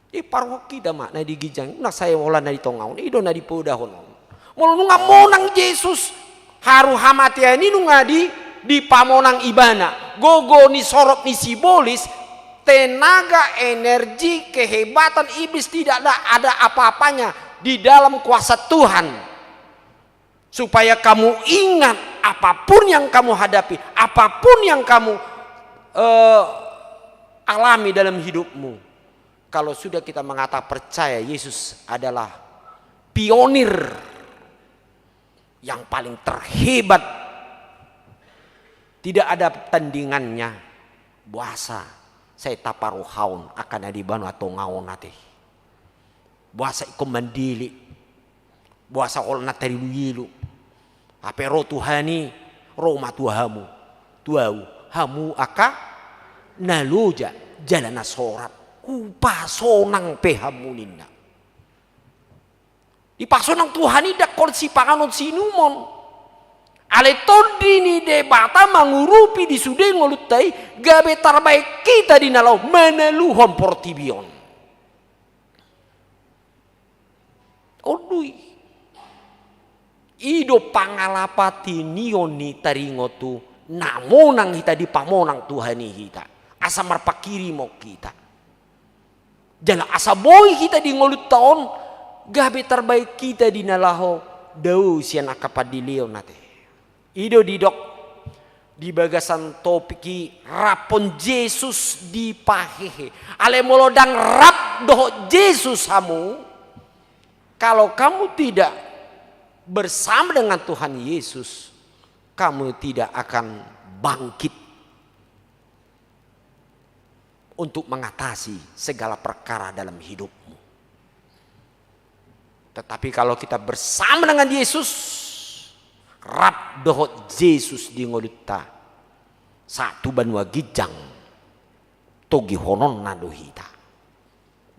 Diparrohahon hita ma na di ginjang, na sai holan na di tonga on, i do na dipodahonon. Molo nunga monang Jesus, haru hamatean i nunga di, dipamonang ibana. Gogo ni sorop ni sibolis, tenaga, energi, kehebatan iblis tidak ada, ada apa-apanya di dalam kuasa Tuhan. Supaya kamu ingat, apapun yang kamu hadapi, apapun yang kamu, eh, alami dalam hidupmu, kalau sudah kita mengatakan percaya Yesus adalah pionir yang paling terhebat, tidak ada tandingannya, boasa sai taparrohahon angka na di banua tonga on ate. Boasa ingkon mandele? Boasa holan na tarilu-ilu? Hape ro Tuhan i, ro ma tu hamu, tu ahu, hamu angka na loja jala na sorat, hupasonang pe hamu ninna. Dipasonang Tuhan i ndang holan sipanganon siinumon. Alai Tondi ni Debata mangurupi di sude ngolunta i, gabe tarbaen hita di na laho manaluhon portibi on. On do i. I do pangalapati nion ni taringot tu na monang hita dipamonang Tuhan i hita. Asa marpanghirimon hita. Jala asa boi hita di ngolunta on, gabe tarbaen hita di na laho dao sian angka pandeleon ate. I do didok di bagasan topik i, raphon Jesus dipahehe. Alai molo ndang rap dohot Jesus hamu, kalau kamu tidak bersama dengan Tuhan Yesus, kamu tidak akan bangkit untuk mengatasi segala perkara dalam hidupmu. Tetapi kalau kita bersama dengan Yesus, rap dohot Jesus di ngolunta, sahat tu banua ginjang, togihononna do hita.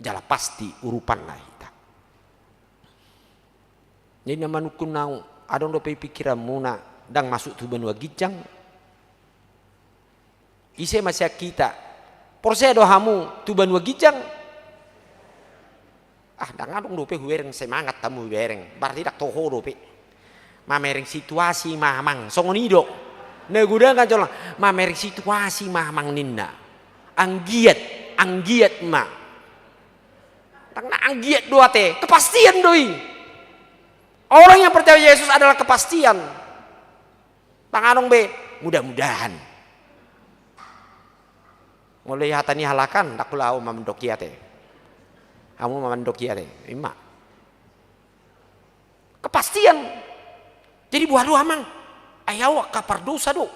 Jala pasti urupanna hita. Jadi na manungkun ahu, adong dope pikiranmuna, ndang masuk tu banua ginjang? Ise ma sian hita? Porsea do hamu tu banua ginjang? Ah, ndang adong dope hubereng semangat hamu hubereng. Berarti ndang toho dope. Mamereng situasi ma amang. Songon i do. Na godang kan jolo. Mamereng situasi ma amang ninna. Anggiat, anggiat ma. Ndang na anggiat do ate. Kepastian do i. Orang yang percaya Yesus adalah kepastian. Ndang adong be, mudah-mudahan. Molo i hata ni halak an, ndang hula ahu ma mandok i ate. Hamu ma mandok i ate, ima. Kepastian. Jadi boha do amang? Ai ahu angka pardosa do.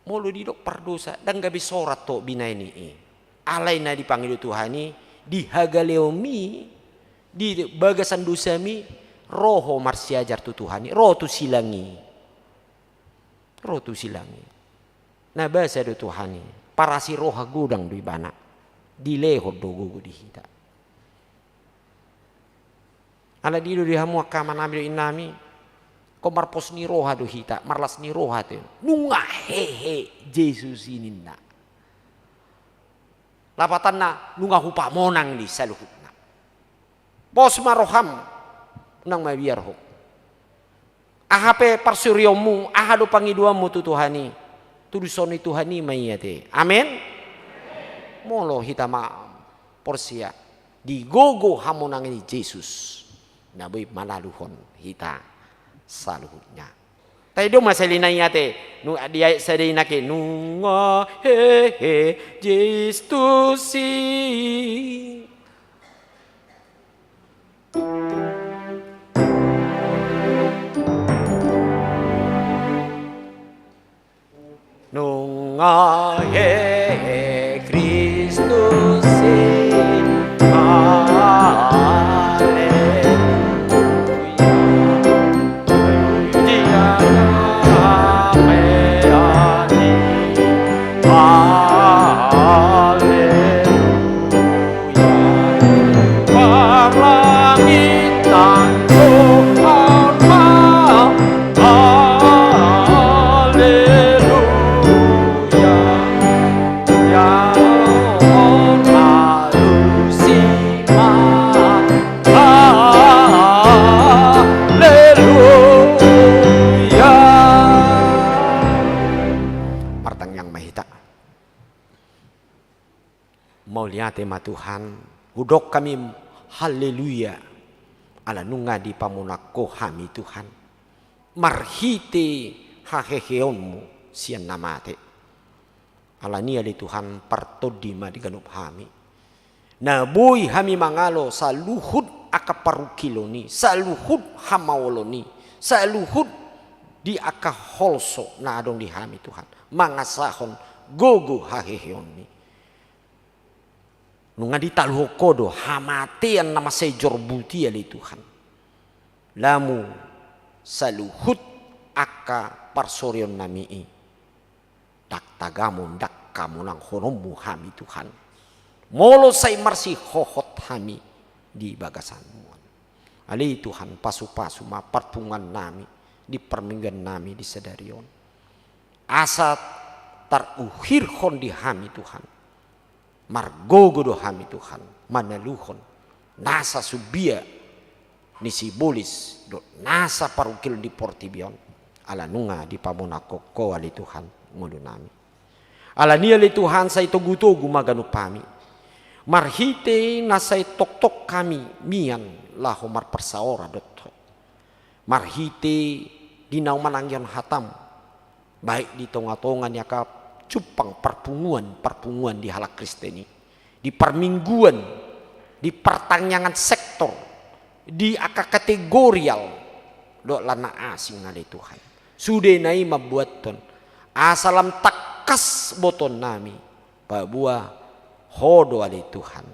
Molo didok pardosa, ndang gabe sorat ho binaen i. Alai na dipangido Tuhan i, di hagaleonmi, di bagasan dosami, ro ho marsiajar tu Tuhan i, ro tu silang i. Ro tu silang i. Na basa do Tuhan i, parasi roha godang do ibana. Dilehon do gogo di hita. Ala dido di hamu angka amanami dohot inanami, ingkon marpos ni roha do hita, marlas ni roha tu. Nunga hehe Jesus i ninna. Lapatanna nunga hupamonang do i saluhutna. Pos ma roham, unang mabiar ho. Aha pe parsurionmu, aha do pangidoanmu tu Tuhan i, tudushon ni Tuhan i ma i ate. Amen. Molo hita ma porsea di gogo hamonangan ni Jesus, na boi manaluhon hita saluhutna. Taida ma sahali nai ate, nu di ayat sada i nangkin, nunga hehe Jesus i. Nunga hehe Kristus i. Haleluya. Pujian damai hati. Haleluya. Parlangitan Tuhan ma. Haleluya. Ya, alusi ma. Haleluya. Martangiang ma hita. Mauliate ma Tuhan, hudok hami haleluya, ala nunga dipamonang Ho hami Tuhan, marhite haheheonmu sian na mate. Alani i ale Tuhan, partondi ma di ganup hami. Na boi hami mangalo saluhut angka parungkilon i, saluhut hamaolon i, saluhut di angka holso na adong di hami Tuhan, mangasahon gogo haheheon i. Nunga ditaluhon Ho do hamatean na mansai jorbut i ale Tuhan. Lamu saluhut angka parsorionnami i, ndang tagamon, ndang hamonanghononmu hami Tuhan, molo sai marsihohot hami di bagasanmu. Ale Tuhan, pasupasu ma parpunguannami di parmingguannami di sadari on, asa taruhirhon di hami Tuhan, margogo do hami Tuhan manaluhon nasa sumbia ni sibolis dohot nasa parungkilon di portibi on, ala nunga dipamonanghon Ho ale Tuhan ngolunami. Alani i ale Tuhan, sai togutogu ma ganup hami marhite na sai tongtong hami mian laho marparsaoran dohot Ho, marhite di na manangihon hataM, baik di tongatonga ni angka jumpang parpunguan, parpunguan di halak Kristen i, di parmingguan, di partangiangan sektor, di angka kategorial dohot lan na asing ale Tuhan. Sudena i mambuathon asa lam tangkas botoonnami, paboa Ho do ale Tuhan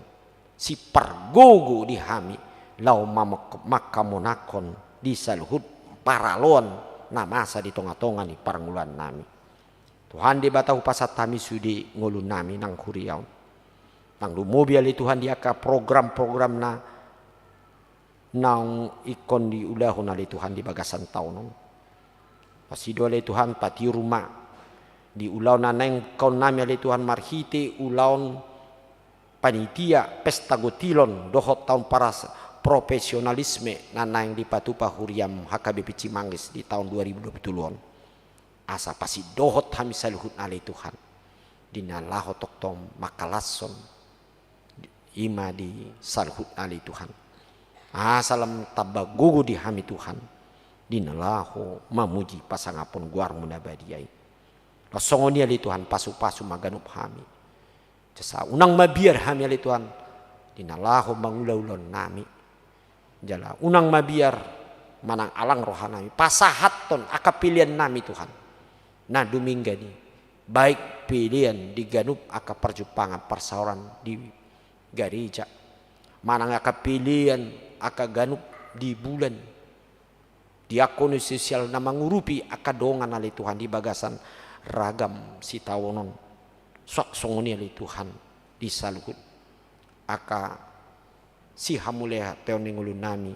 sipargogo di hami laho mamok-, manghamonanghon di saluhut paraloan na masa di tongatonga ni parngoluannami. Tuhan Debata, hupasahat hami sude ngolunami nang huria on, nang lumobi ale Tuhan di angka program-program na naung ingkon diulahon ale Tuhan di bagasan taon on. Pasi do ale Tuhan, patiur ma di ulaon na naeng ingkonnami ale Tuhan marhite ulaon panitia pesta gotilon dohot taon paras profesionalisme na naeng dipatupa huriaM H K B P Cimanggis di taon dua ribu dua puluh tolu on. Asa pasindohot hami saluhutna ale Tuhan di na laho tongtong mangkalashon i ma di saluhutna ale Tuhan. Asa lam tamba gogo di hami Tuhan di na laho mamuji pasangapon goarMu na badia i. Laos songon i ale Tuhan, pasupasu ma ganup hami. Asa unang mabiar hami ale Tuhan di na laho mangula ulaonnami. Jala unang mabiar manang alang rohanami pasahathon angka peleannami Tuhan na dumenggan i, baik pelean di ganup angka parjumpangan parsaoran di gareja, manang angka pelean angka ganup di bulan, di akun sosial na mangurupi angka dongan ale Tuhan di bagasan ragam sitaonon. Suang songon i ale Tuhan di saluhut angka sihamauliateon ni ngolunami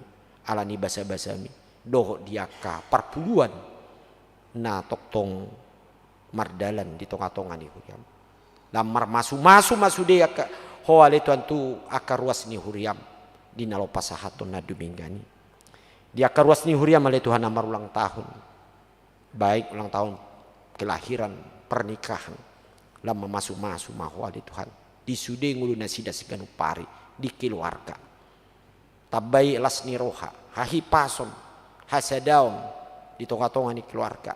ala ni basabasami dohot di angka parpuluan na tongtong mardalan di tongatonga ni huriaM. Lam marmasumasu ma sude angka Ho ale Tuhan tu angka ruas ni huriaM di na laho pasahathon na dumenggan i. Di angka ruas ni huriaM ale Tuhan na marulang tahun, baik ulang tahun kelahiran, pernikahan, lam mamasumasu ma Ho ale Tuhan di sude ngolunasida siganup ari, di keluarga. Tambai las ni roha, hahipason, hasadaon di tongatonga ni keluarga.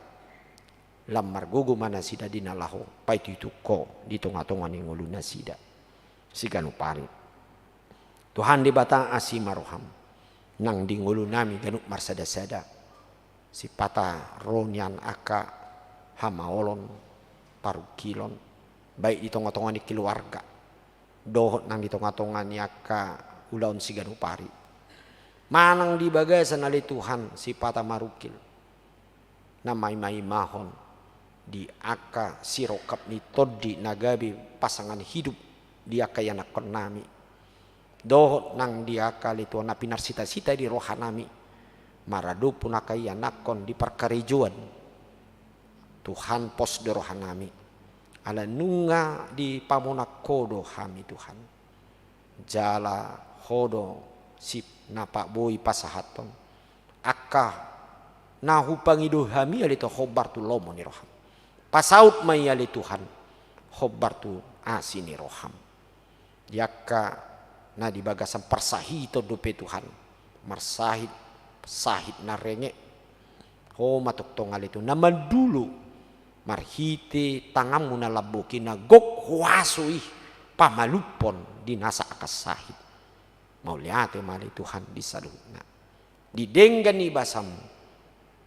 Lam margogo ma nasida di na laho paituitu Ho di tongatonga ni ngolunasida siganup ari. Tuhan Debata, asi ma rohaM nang di ngolunami ganup marsadasada, sipata ro nian angka hamaolon, parungkilon, baik di tongatonga ni keluarga dohot nang di tongatonga ni angka ulaon siganup ari, manang di bagasan ale Tuhan sipata marungkil na maimaimahon di angka sirongkap ni tondi na gabe pasangan hidup di angka ianakkonnami, dohot nang di angka ale Tuhan na pinarsita-sita di rohanami maradophon angka ianakkon di parkarejoan. Tuhan, pos do rohanami ala nunga dipamonang Ho do hami Tuhan. Jala Ho do si na pa boi pasahathon angka na hupangido hami ale Tuhan hombar tu lomo ni rohaM. Pasaut ma i ale Tuhan hombar tu asi ni rohaM. Di angka na di bagasan parsahiton dope Tuhan, marsahit, sahit na renge, Ho ma tongtong ale Tuhan na mandulo marhite tanganMu na lambok i na gok huaso i pamalumhon di nasa angka sahit. Mauliate ma ale Tuhan di saluhutna. Di denggan ni basaM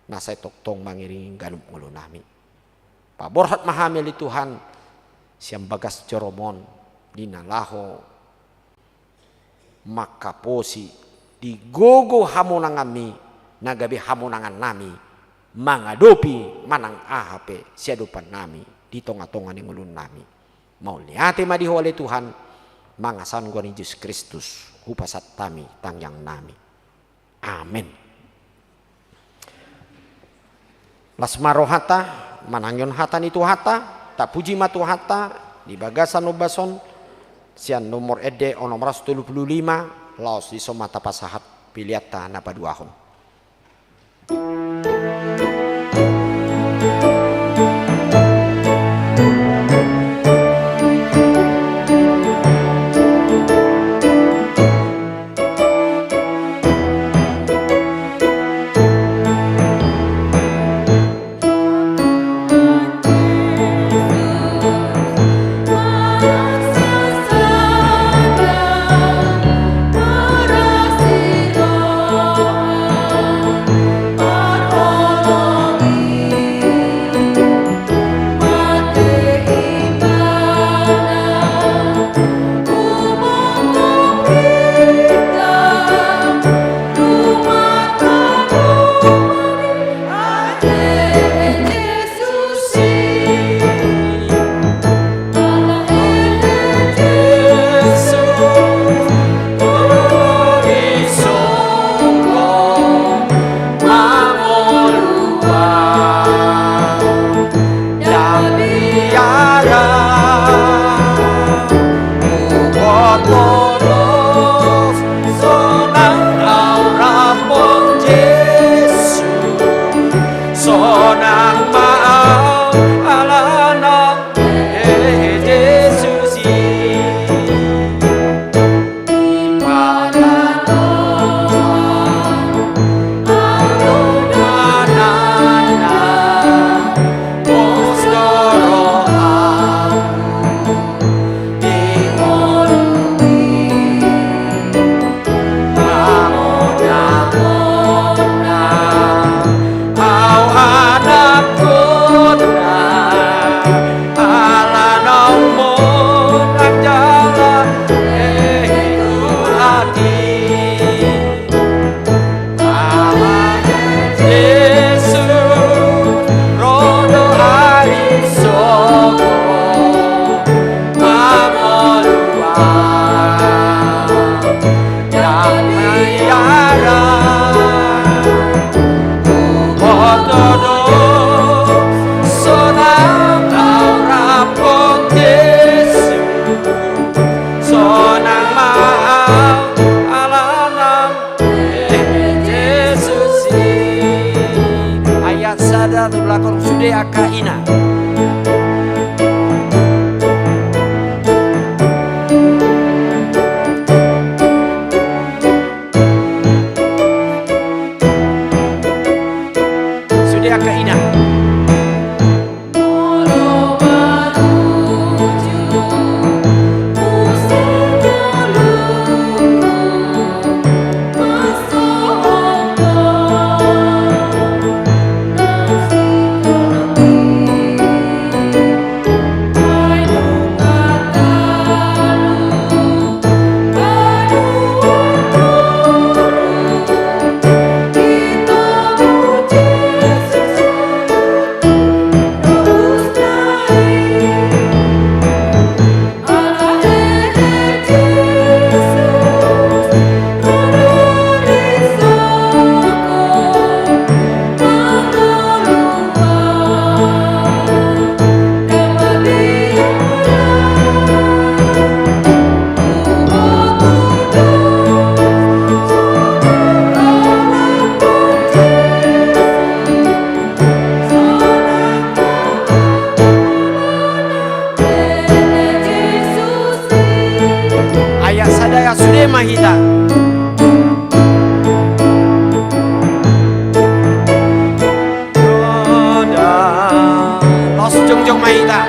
na sai tongtong mangiringi ganup ngolunami. Paborhat ma hami ale Tuhan sian bagas joroM on di na laho mangkaposi di gogo hamonanganmi na gabe hamonangannami mangadopi manang aha pe siadopannami di tongatonga ni ngolunami. Mauliate ma di Ho ale Tuhan, mangasahon goar ni Jesus Kristus hupasahat hami tangiangnami. Amen. Las ma rohanta manangihon hata ni Tuhanta. Tapuji ma Tuhanta di bagasan ombas on, sian nomor ende onom ratus tolu pulu lima, laos dison ma tapasahat peleanta na paduahon. Ayat sada tu lakon sude angka ina. Sude angka ina. Ayat sada, ayat sude ma hita. Laos jongjong ma hita.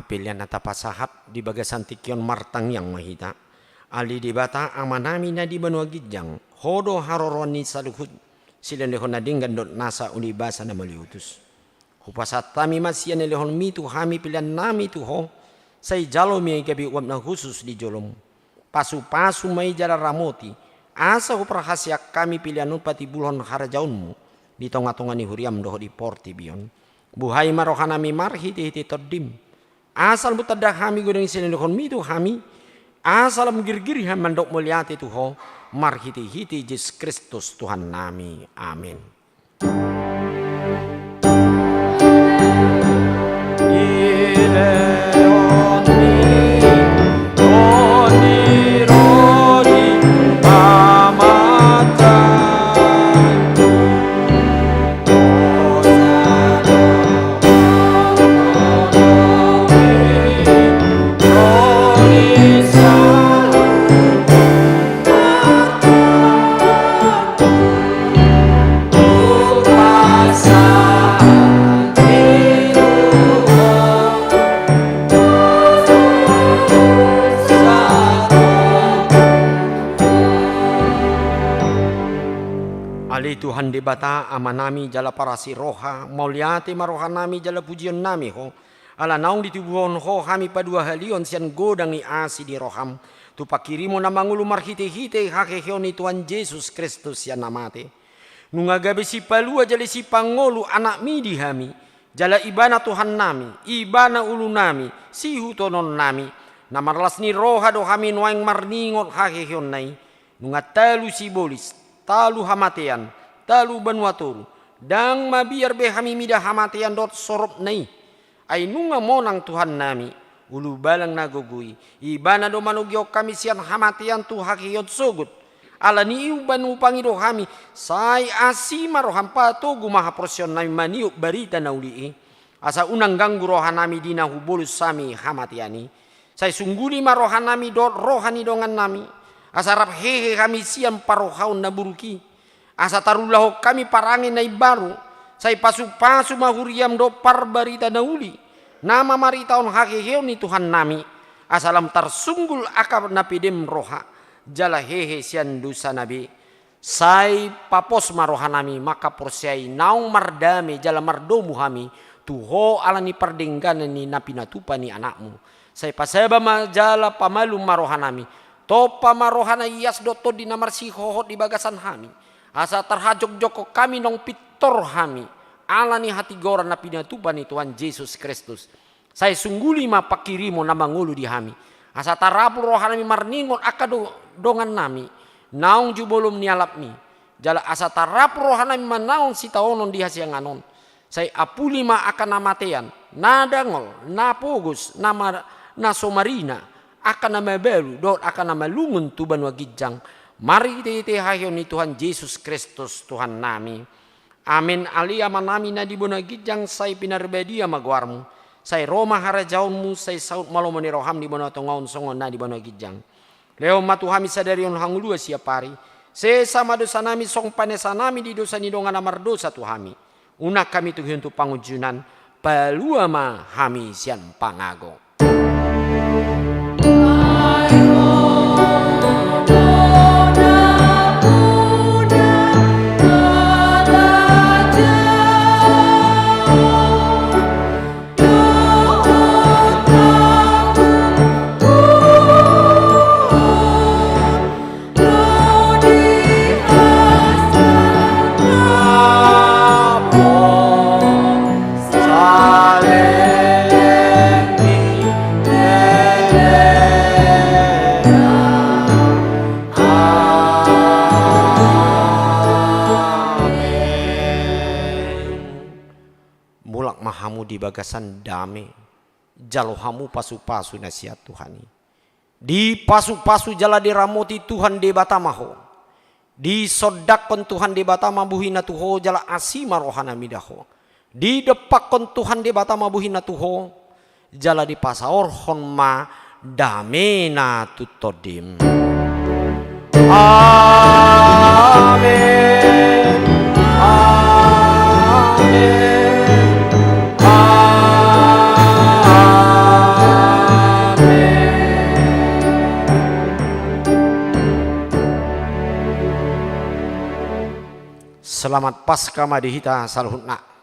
Pelean na tapasahat di bagasan tingki on martangiang ma hita. Ale Debata Amanami na di banua ginjang, Ho do haroroan ni saluhut silehonlehon na denggan dohot nasa uli basa na mauliutus. Hupasahat hami ma sian nilehonmi tu hami peleannami tu Ho, sai jalo ma i gabe uap na hushus di jolom. Pasupasu ma i jala ramoti, asa huparhaseang hami pelean on patimbulhon harajaonmu di tongatonga ni huriam dohot di portibi on. Buhai ma rohanami marhitehite Tondim. Asa lam tanda hami godang sian nilehonmi tu hami, asa lam girgir hami mandok mauliate tu Ho, marhitehite Jesus Kristus Tuhannami. Amen. Ale Tuhan Debata Amanami jala parasi roha, mauliate ma rohanami jala pujionnami Ho, ala naung ditubuhon Ho hami paduahalihon sian godang ni asi ni roham, tu panghirimon na mangolu marhitehite haheheon ni Tuhan Jesus Kristus sian na mate. Nunga gabe sipalua jala sipangolu Anakmi di hami, jala Ibana Tuhannami, Ibana ulunami, sihutononnami, na marlas ni roha do hami nuaeng marningot haheheonna i. Nunga talu sibolis, talu hamatean, talu banua toru, ndang mabiar be hami mida hamatean dohot soropna i. Ai nunga monang Tuhannami, ulubalang na gogo i, Ibana do manogihon hami sian hamatean tu haheheon sogot. Ala ni i umbahen upangi do hami, sai asi ma roham, patogu ma haporseaonnami maniop barita na uli i. Asa unang ganggu rohanami di na hubolus hami hamatean i. Sai sungguli ma rohanami dohot roha ni dongannami, asa rap hehe hami sian parrohaon na buruk i. Asa tarulahon hami parange na imbaru, sai pasupasu ma huriam dohot parbarita na uli, na mamaritahon haheheon ni Tuhannami, asa lam tarsunggul angka na pedem roha, jala hehe sian dosana be. Sai papos ma rohanami mangkaporseai naung mardame jala mardomu hami tu Ho ala ni pardengganan ni na pinatupa ni Anakmu. Sai pasaba ma jala pamalum ma rohanami, tompa ma roha na ias dohot tondi na marsihohot di bagasan hami, asa tarhajongjonghon hami naung pintor hami ala ni hatigoran na pinatupa ni Tuhan Jesus Kristus. Sai sungguli ma panghirimon na mangolu di hami, asa tarapul rohanami marningot angka do-, dongannami naung jumolom nialapmi, jala asa tarapul rohanami manaon sitaonon di hasiangan on. Sai apuli ma angka na matean, na dangol, na pogos, na ma-, na so marina, angka na mabalu dohot angka na malungun tu banua ginjang, marhitehite haheheon ni Tuhan Jesus Kristus Tuhannami. Amen. Ale Amanami na di banua ginjang, sai pinarbadia ma goarmu, sai ro ma harajaonmu, sai saut ma lomo ni roham di banua tonga on songon na di banua ginjang. Lehon ma tu hami sadari on hangoluan siapari, sesa ma dosanami songon panesanami di dosa ni dongan na mardosa tu hami. Unang hami togihon tu pangunjunan, palua ma hami sian pangago. Mulak ma hamu di bagasan dame, jalo hamu pasupasu na sian Tuhan i. Dipasupasu jala diramoti Tuhan Debata ma ho. Disondangkon Tuhan Debata ma bohina tu ho jala asi ma rohana mida ho. Didompakkon Tuhan Debata ma bohina tu ho jala dipasaorhon ma damena tu tondim. Amen. Amen. Amen. Selamat Paskah ma di hita saluhutna.